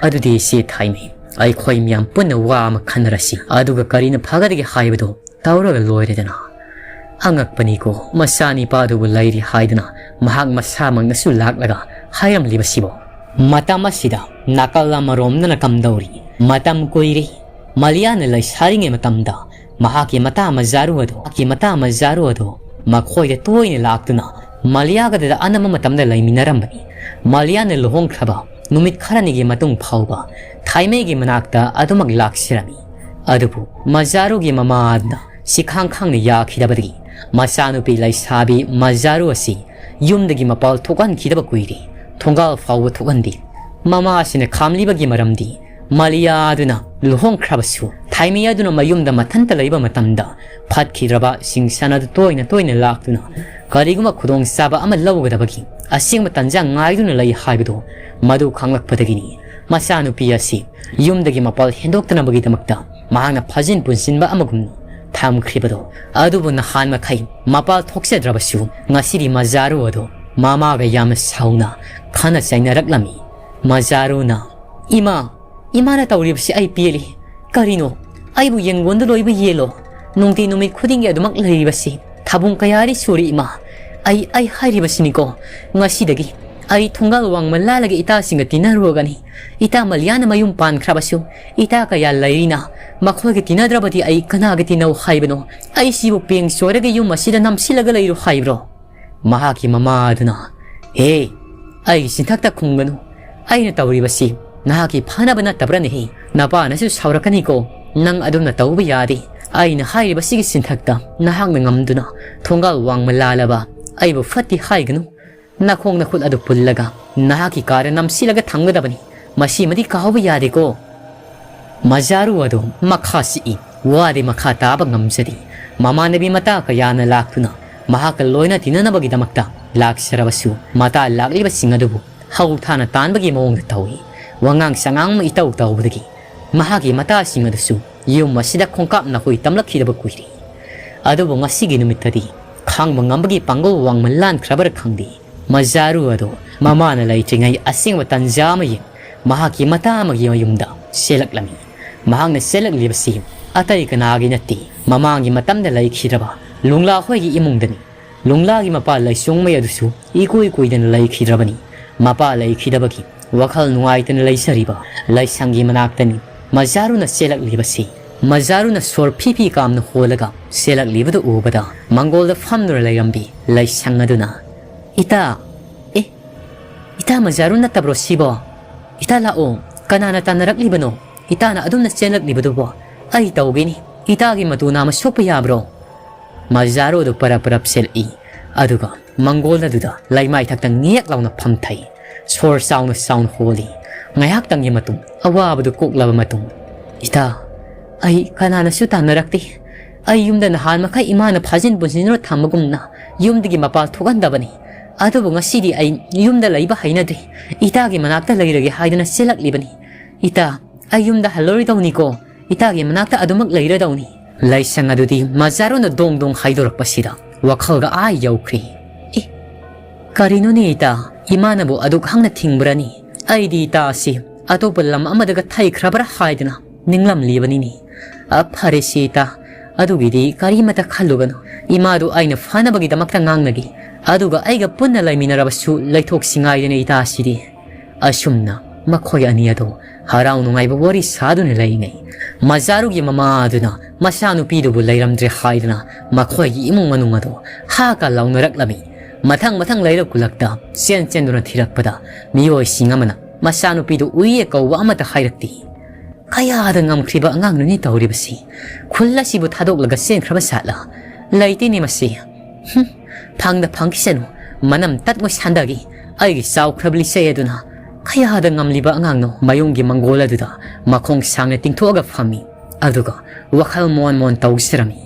"ꯑꯗꯨꯗꯤ ꯏꯆꯦ ꯊꯥꯏꯃꯤ, ꯑꯩꯈꯣꯏ ꯃꯌꯥꯝ ꯄꯨꯟꯅ ꯋꯥ ꯑꯃ ꯈꯟꯅꯔꯁꯤ꯫ ꯑꯗꯨꯒ ꯀꯔꯤꯅ ꯐꯒꯗꯒꯦ ꯍꯥꯏꯕꯗꯨ ꯇꯧꯔꯒ ꯂꯣꯏꯔꯦꯗꯅ"꯫ ꯑꯉꯛꯄꯅꯤꯀꯣ, ꯃꯆꯥꯅꯤꯄꯥꯗꯨꯕꯨ ꯂꯩꯔꯤ ꯍꯥꯏꯗꯨꯅ ꯃꯍꯥꯛ ꯃꯁꯥꯃꯛꯅꯁꯨ ꯂꯥꯛꯂꯒ ꯍꯥꯏꯔꯝꯂꯤꯕꯁꯤꯕꯣ꯫ ꯃꯇꯝ ꯑꯁꯤꯗ ꯅꯥꯀꯜ ꯑꯃꯔꯣꯝꯗꯅ ꯀꯝꯗꯧꯔꯤ? ꯃꯇꯝ ꯀꯨꯏꯔꯦ꯫ ꯃꯂꯤꯌꯥꯅ ꯂꯩꯁꯥꯔꯤꯉꯩ ꯃꯇꯝꯗ ꯃꯍꯥꯛꯀꯤ ꯃꯇꯥ ꯃꯖꯥꯔꯨ ꯑꯗꯨ, ꯃꯍꯥꯛꯀꯤ ꯃꯇꯥ ꯃꯖꯥꯔꯨ ꯑꯗꯨ ꯃꯈꯣꯏꯗ ꯇꯣꯏꯅ ꯂꯥꯛꯇꯨꯅ ꯃꯂꯤꯌꯥꯒꯗ ꯑꯅꯝꯕ ꯃꯇꯝꯗ ꯂꯩꯃꯤꯟꯅꯔꯝꯕꯅꯤ꯫ ꯃꯂꯤꯌꯥꯅ ꯂꯨꯍꯣꯡꯈ꯭ꯔꯕ ꯅꯨꯃꯤꯠ ꯈꯔꯅꯤꯒꯤ ꯃꯇꯨꯡ ꯐꯥꯎꯕ ꯊꯥꯏꯃꯩꯒꯤ ꯃꯅꯥꯛꯇ ꯑꯗꯨꯃꯛ ꯂꯥꯛꯆꯔꯝꯃꯤ꯫ ꯑꯗꯨꯕꯨ ꯃꯖꯥꯔꯨꯒꯤ ꯃꯃꯥ ꯑꯗꯨꯅ ꯁꯤꯈꯥꯡ ꯈꯥꯡꯅ ꯌꯥꯈꯤꯗꯕꯗꯒꯤ ꯃꯆꯥꯅꯨꯄꯤ ꯂꯩꯁꯥꯕꯤ ꯃꯖꯥꯔꯨ ꯑꯁꯤ ꯌꯨꯝꯗꯒꯤ ꯃꯄꯥꯜ ꯊꯣꯛꯍꯟꯈꯤꯗꯕ ꯀꯨꯏꯔꯦ꯫ ꯊꯣꯡꯒꯥꯜ ꯐꯥꯎꯕ ꯊꯣꯛꯍꯟꯗꯦ꯫ ꯃꯃꯥ ꯑꯁꯤꯅ ꯈꯥꯝꯂꯤꯕꯒꯤ ꯃꯔꯝꯗꯤ ꯃꯂꯤꯌꯥ ꯑꯗꯨꯅ ꯂꯨꯍꯣꯡꯈ꯭ꯔꯕꯁꯨ ꯊꯥꯏꯃꯤ ꯑꯗꯨꯅ ꯃꯌꯨꯝꯗ ꯃꯊꯟꯇ ꯂꯩꯕ ꯃꯇꯝꯗ ꯐꯠꯈꯤꯗ꯭ꯔꯕ ꯁꯤꯡꯁꯟ ꯑꯗꯨ ꯇꯣꯏꯅ ꯇꯣꯏꯅ ꯂꯥꯛꯇꯨꯅ ꯀꯔꯤꯒꯨꯝꯕ ꯈꯨꯗꯣꯡꯆꯥꯕ ꯑꯃ ꯂꯧꯒꯗꯕꯒꯤ ꯑꯁꯦꯡꯕ ꯇꯥꯟꯖꯥ ꯉꯥꯏꯗꯨꯅ ꯂꯩ ꯍꯥꯏꯕꯗꯨ ꯃꯗꯨ ꯈꯪꯂꯛꯄꯗꯒꯤꯅꯤ꯫ ꯃꯆꯥꯅꯨꯄꯤ ꯑꯁꯤ ꯌꯨꯝꯗꯒꯤ ꯃꯄꯥꯜ ꯍꯦꯟꯗꯣꯛꯇꯅꯕꯒꯤꯗꯃꯛꯇ ꯃꯍꯥꯛꯅ ꯐꯥꯖꯤꯟ ꯄꯨꯟꯁꯤꯟꯕ ꯑꯃꯒꯨꯝꯅ ꯊꯝꯈ꯭ꯔꯤꯕꯗꯣ꯫ ꯑꯗꯨꯕꯨ ꯅꯍꯥꯟ ꯃꯈꯩ ꯃꯄꯥꯜ ꯊꯣꯛꯆꯗ꯭ꯔꯕꯁꯨ ꯉꯁꯤꯗꯤ ꯃꯖꯥꯔꯨ ꯑꯗꯨ ꯃꯃꯥꯒ ꯌꯥꯝꯅ ꯁꯥꯎꯅ ꯈꯟꯅ ꯆꯩꯅꯔꯛꯂꯝꯃꯤ꯫ ꯃꯖꯥꯔꯨꯅ, "ꯏꯃꯥ, ꯏꯃꯥꯅ ꯇꯧꯔꯤꯕꯁꯤ ꯑꯩ ꯄꯦꯜꯂꯤ꯫ ꯀꯔꯤꯅꯣ? ꯑꯩꯕꯨ ꯌꯦꯟꯒꯣꯟꯗ ꯂꯣꯏꯕ ꯌꯦꯜꯂꯣ? ꯅꯨꯡꯇꯤ ꯅꯨꯃꯤꯠ ꯈꯨꯗꯤꯡꯒꯤ ꯑꯗꯨꯃꯛ ꯂꯩꯔꯤꯕꯁꯤ ꯊꯥꯕꯨꯡ ꯀꯌꯥꯗꯤ ꯁꯨꯔꯤ ꯏꯃꯥ꯫ ꯑꯩ, ꯑꯩ ꯍꯥꯏꯔꯤꯕꯁꯤꯅꯤꯀꯣ, ꯉꯁꯤꯗꯒꯤ ꯑꯩ ꯊꯣꯡꯒꯥꯜ ꯋꯥꯡꯃ ꯂꯥꯜꯂꯒ ꯏꯇꯥꯁꯤꯡꯒ ꯇꯤꯟꯅꯔꯨꯔꯒꯅꯤ꯫ ꯏꯇꯥ ꯃꯂꯤꯌꯥꯅ ꯃꯌꯨꯝ ꯄꯥꯟꯈ꯭ꯔꯕꯁꯨ ꯏꯇꯥ ꯀꯌꯥ ꯂꯩꯔꯤꯅ ꯃꯈꯣꯏꯒ ꯇꯤꯟꯅꯗ꯭ꯔꯕꯗꯤ ꯑꯩ ꯀꯅꯥꯒ ꯇꯤꯟꯅꯧ ꯍꯥꯏꯕꯅꯣ? ꯑꯩ ꯁꯤꯕꯨ ꯄꯦꯡ ꯆꯣꯏꯔꯒ ꯌꯨꯝ ꯑꯁꯤꯗ ꯅꯝꯁꯤꯜꯂꯒ ꯂꯩꯔꯣ ꯍꯥꯏꯕ꯭ꯔꯣ?" ꯃꯍꯥꯛꯀꯤ ꯃꯃꯥ ꯑꯗꯨꯅ, "ꯍꯦ, ꯑꯩꯒꯤ ꯆꯤꯟꯊꯛꯇ ꯈꯨꯝꯒꯅꯨ꯫ ꯑꯩꯅ ꯇꯧꯔꯤꯕꯁꯤ ꯅꯍꯥꯛꯀꯤ ꯐꯅꯕ ꯅꯠꯇꯕ꯭ꯔꯅꯦꯍꯦ? ꯅꯄꯥꯅꯁꯨ ꯁꯥꯎꯔꯛꯀꯅꯤꯀꯣ꯫ ꯅꯪ ꯑꯗꯨꯝꯅ ꯇꯧꯕ ꯌꯥꯗꯦ꯫ ꯑꯩꯅ ꯍꯥꯏꯔꯤꯕꯁꯤꯒꯤ ꯆꯤꯟꯊꯛꯇ ꯅꯍꯥꯛꯅ ꯉꯝꯗꯨꯅ ꯊꯣꯡꯒꯥꯜ ꯋꯥꯡꯃ ꯂꯥꯜꯂꯕ ꯑꯩꯕꯨ ꯐꯠꯇꯦ ꯍꯥꯏꯒꯅꯨ꯫ ꯅꯈꯣꯡ ꯅꯈꯨꯠ ꯑꯗꯨ ꯄꯨꯜꯂꯒ ꯅꯍꯥꯛꯀꯤ ꯀꯥꯗ ꯅꯝꯁꯤꯜꯂꯒ ꯊꯝꯒꯗꯕꯅꯤ꯫ ꯃꯁꯤꯃꯗꯤ ꯀꯥꯎꯕ ꯌꯥꯗꯦꯀꯣ꯫ ꯃꯖꯥꯔꯨ ꯑꯗꯨ ꯃꯈꯥ ꯆꯤꯛꯏ꯫ ꯋꯥꯗꯤ ꯃꯈꯥ ꯇꯥꯕ ꯉꯝꯖꯗꯦ꯫ ꯃꯃꯥꯟꯅꯕꯤ ꯃꯇꯥ ꯀꯌꯥꯅ ꯂꯥꯛꯇꯨꯅ ꯃꯍꯥꯛꯀ ꯂꯣꯏꯅ ꯇꯤꯟꯅꯅꯕꯒꯤꯗꯃꯛꯇ ꯂꯥꯛꯆꯔꯕꯁꯨ, ꯃꯇꯥ ꯂꯥꯛꯂꯤꯕꯁꯤꯡ ꯑꯗꯨꯕꯨ ꯍꯧ ꯊꯥꯅ ꯇꯥꯟꯕꯒꯤ ꯃꯑꯣꯡꯗ ꯇꯧꯏ꯫ ꯋꯥꯉꯥꯡ ꯁꯉꯥꯡ ꯏꯇꯧ ꯇꯧꯕꯗꯒꯤ ꯃꯍꯥꯛꯀꯤ ꯃꯇꯥꯁꯤꯡ ꯑꯗꯨꯁꯨ ꯌꯨꯝ ꯑꯁꯤꯗ ꯈꯣꯡꯀꯥꯞ ꯅꯥꯈꯣꯏ ꯇꯝꯂꯛꯈꯤꯗꯕ ꯀꯨꯏꯔꯦ꯫ ꯑꯗꯨꯕꯨ ꯉꯁꯤꯒꯤ ꯅꯨꯃꯤꯠꯇꯗꯤ ꯈꯥꯡꯕ ꯉꯝꯕꯒꯤ ꯄꯥꯡꯒꯜ ꯋꯥꯡꯃ ꯂꯥꯟꯈ꯭ꯔꯕꯔꯥ ꯈꯪꯗꯦ, ꯃꯖꯥꯔꯨ ꯑꯗꯨ ꯃꯃꯥꯅ ꯂꯩꯇ꯭ꯔꯤꯉꯩ ꯑꯁꯦꯡꯕ ꯇꯟꯖꯥ ꯑꯃ ꯌꯦꯡ ꯃꯍꯥꯛꯀꯤ ꯃꯇꯥ ꯑꯃꯒꯤ ꯃꯌꯨꯝꯗ ꯆꯦꯜꯂꯛꯂꯝꯃꯤ꯫ ꯃꯍꯥꯛꯅ ꯆꯦꯜꯂꯛꯂꯤꯕꯁꯤ ꯑꯇꯩ ꯀꯅꯥꯒꯤ ꯅꯠꯇꯦ, ꯃꯃꯥꯡꯒꯤ ꯃꯇꯝꯗ ꯂꯩꯈꯤꯗ꯭ꯔꯕ ꯂꯨꯡꯂꯥ ꯍꯣꯏꯒꯤ ꯏꯃꯨꯡꯗꯅꯤ꯫ ꯂꯨꯡꯂꯥꯒꯤ ꯃꯄꯥ ꯂꯩꯁꯣꯡꯃꯩ ꯑꯗꯨꯁꯨ ꯏꯀꯨꯏ ꯀꯨꯏꯗꯅ ꯂꯩꯈꯤꯗ꯭ꯔꯕꯅꯤ꯫ ꯃꯄꯥ ꯂꯩꯈꯤꯗꯕꯒꯤ ꯋꯥꯈꯜ ꯅꯨꯡꯉꯥꯏꯇꯅ ꯂꯩꯖꯔꯤꯕ ꯂꯩꯁꯪꯒꯤ ꯃꯅꯥꯛꯇꯅꯤ ꯃꯖꯥꯔꯨꯅ ꯆꯦꯜꯂꯛꯂꯤꯕꯁꯤ꯫ ꯃꯖꯥꯔꯨꯅ ꯁꯣꯔ ꯐꯤ ꯐꯤ ꯀꯥꯝꯅ ꯍꯣꯜꯂꯒ ꯆꯦꯜꯂꯛꯂꯤꯕꯗꯨ ꯎꯕꯗ ꯃꯪꯒꯣꯜꯗ ꯐꯝꯗꯨꯅ ꯂꯩꯔꯝꯕꯤ ꯂꯩꯁꯪ ꯑꯗꯨꯅ, "ꯏꯇꯥ, ꯑꯦ, ꯏꯇꯥ ꯃꯖꯥꯔꯨ ꯅꯠꯇꯕ꯭ꯔꯣ ꯁꯤꯕꯣ? ꯏꯇꯥ ꯂꯥꯛꯑꯣ, ꯀꯅꯥꯅ ꯇꯥꯟꯅꯔꯛꯂꯤꯕꯅꯣ? ꯏꯇꯥꯅ ꯑꯗꯨꯝꯅ ꯆꯦꯜꯂꯛꯂꯤꯕꯗꯨꯕꯣ? ꯑꯩ ꯇꯧꯒꯦꯅꯤ꯫ ꯏꯇꯥꯒꯤ ꯃꯇꯨ ꯅꯥꯝꯃ ꯁꯣꯛꯄ ꯌꯥꯕ꯭ꯔꯣ?" ꯃꯖꯥꯔꯨ ꯑꯗꯨ ꯄꯔꯞ ꯄꯔꯞ ꯆꯦꯜꯂꯛꯏ꯫ ꯑꯗꯨꯒ ꯃꯪꯒꯣꯜ ꯑꯗꯨꯗ ꯂꯩꯃꯥꯏꯊꯛꯇ ꯉꯦꯛ ꯂꯥꯎꯅ ꯐꯝꯊꯩ꯫ ꯁꯣꯔ ꯆꯥꯎꯅ ꯆꯥꯎꯅ ꯍꯣꯜꯂꯤ꯫ ꯉꯥꯏꯍꯥꯛꯇꯪꯒꯤ ꯃꯇꯨꯡ ꯑꯋꯥꯕꯗꯨ ꯀꯣꯛꯂꯕ ꯃꯇꯨꯡ, "ꯏꯇꯥ, ꯑꯩ ꯀꯅꯥꯅꯁꯨ ꯇꯥꯟꯅꯔꯛꯇꯦ꯫ ꯑꯩ ꯌꯨꯝꯗ ꯅꯍꯥꯟ ꯃꯈꯩ ꯏꯃꯥꯅ ꯐꯥꯖꯤꯟ ꯄꯨꯟꯁꯤꯟꯗꯨꯅ ꯊꯝꯕꯒꯨꯝꯅ ꯌꯨꯝꯗꯒꯤ ꯃꯄꯥꯟ ꯊꯣꯛꯍꯟꯗꯕꯅꯤ꯫ ꯑꯗꯨꯕꯨ ꯉꯁꯤꯗꯤ ꯑꯩ ꯌꯨꯝꯗ ꯂꯩꯕ ꯍꯩꯅꯗ꯭ꯔꯦ꯫ ꯏꯇꯥꯒꯤ ꯃꯅꯥꯛꯇ ꯂꯩꯔꯒꯦ ꯍꯥꯏꯗꯨꯅ ꯆꯦꯜꯂꯛꯂꯤꯕꯅꯤ꯫ ꯏꯇꯥ, ꯑꯩ ꯌꯨꯝꯗ ꯍꯜꯂꯔꯣꯏꯗꯧꯅꯤꯀꯣ꯫ ꯏꯇꯥꯒꯤ ꯃꯅꯥꯛꯇ ꯑꯗꯨꯃꯛ ꯂꯩꯔꯗꯧꯅꯤ꯫" ꯂꯥꯏꯁꯪ ꯑꯗꯨꯗꯤ ꯃꯖꯥꯔꯨꯅ ꯗꯣꯡ ꯗꯣꯡ ꯍꯥꯏꯗꯣꯔꯛꯄꯁꯤꯗ ꯋꯥꯈꯜꯒ ꯑꯥ ꯌꯧꯈ꯭ꯔꯦ꯫ "ꯑꯦ, ꯀꯔꯤꯅꯣꯅꯦ ꯏꯇꯥ? ꯏꯃꯥꯅꯕꯨ ꯑꯗꯨꯛ ꯍꯪꯅ ꯊꯤꯡꯕ꯭ꯔꯅꯤ? ꯑꯩꯗꯤ ꯏꯇꯥ ꯑꯁꯤ ꯑꯇꯣꯞꯄ ꯂꯝ ꯑꯃꯗꯒ ꯊꯩꯈ꯭ꯔꯕ꯭ꯔꯥ ꯍꯥꯏꯗꯅ ꯅꯤꯡꯂꯝꯂꯤꯕꯅꯤꯅꯦ꯫ ꯑ, ꯐꯔꯦꯁꯦ ꯏꯇꯥ, ꯑꯗꯨꯒꯤꯗꯤ ꯀꯔꯤꯃꯇ ꯈꯜꯂꯨꯒꯅꯨ꯫ ꯏꯃꯥꯗꯨ ꯑꯩꯅ ꯐꯅꯕꯒꯤꯗꯃꯛꯇ ꯉꯥꯡꯅꯒꯦ꯫ ꯑꯗꯨꯒ ꯑꯩꯒ ꯄꯨꯟꯅ ꯂꯩꯃꯤꯟꯅꯔꯕꯁꯨ ꯂꯩꯊꯣꯛꯁꯤ ꯉꯥꯏꯗꯅ ꯏꯇꯥꯁꯤꯗꯤ꯫" ꯑꯁꯨꯝꯅ ꯃꯈꯣꯏ ꯑꯅꯤ ꯑꯗꯨ ꯍꯔꯥꯎ ꯅꯨꯡꯉꯥꯏꯕ ꯋꯥꯔꯤ ꯁꯥꯗꯨꯅ ꯂꯩꯔꯤꯉꯩ, ꯃꯖꯥꯔꯨꯒꯤ ꯃꯃꯥ ꯑꯗꯨꯅ ꯃꯆꯥꯅꯨꯄꯤꯗꯨꯕꯨ ꯂꯩꯔꯝꯗ꯭ꯔꯦ ꯍꯥꯏꯗꯨꯅ ꯃꯈꯣꯏꯒꯤ ꯏꯃꯨꯡ ꯃꯅꯨꯡ ꯑꯗꯨ ꯍꯥ ꯀ ꯂꯥꯎꯅꯔꯛꯂꯝꯃꯤ꯫ ꯃꯊꯪ ꯃꯊꯪ ꯂꯩꯔꯛ ꯈꯨꯂꯛꯇ ꯆꯦꯟ ꯆꯦꯟꯗꯨꯅ ꯊꯤꯔꯛꯄꯗ ꯃꯤꯑꯣꯏꯁꯤꯡ ꯑꯃꯅ ꯃꯆꯥꯅꯨꯄꯤꯗꯨ ꯎꯏꯌꯦ ꯀꯧꯕ ꯑꯃꯠꯇ ꯍꯥꯏꯔꯛꯇꯦ꯫ ꯀꯌꯥꯗ ꯉꯝꯈ꯭ꯔꯤꯕ ꯑꯉꯥꯡꯅꯣꯅꯦ ꯇꯧꯔꯤꯕꯁꯤ? ꯈꯨꯜ ꯑꯁꯤꯕꯨ ꯊꯥꯗꯣꯛꯂꯒ ꯆꯦꯟꯈ꯭ꯔꯕ ꯖꯥꯠꯂ? ꯂꯩꯇꯦꯅꯦ ꯃꯁꯤ꯫ ꯍꯨꯝ, ꯐꯪꯗ ꯐꯪꯈꯤꯁꯅꯨ꯫ ꯃꯅꯝ ꯇꯠꯉꯩ ꯁꯟꯗꯈꯤ꯫ ꯑꯩꯒꯤ ꯆꯥꯎꯈ꯭ꯔꯕ ꯂꯤꯆꯩ ꯑꯗꯨꯅ ꯀꯌꯥꯗ ꯉꯝꯂꯤꯕ ꯑꯉꯥꯡꯅꯣ ꯃꯌꯨꯝꯒꯤ ꯃꯪꯒꯣꯜ ꯑꯗꯨꯗ ꯃꯈꯣꯡ ꯁꯥꯡꯅ ꯇꯤꯡꯊꯣꯛꯑꯒ ꯐꯝꯃꯤ꯫ ꯑꯗꯨꯒ ꯋꯥꯈꯜ ꯃꯣꯟ ꯃꯣꯟ ꯇꯧꯖꯔꯝꯃꯤ꯫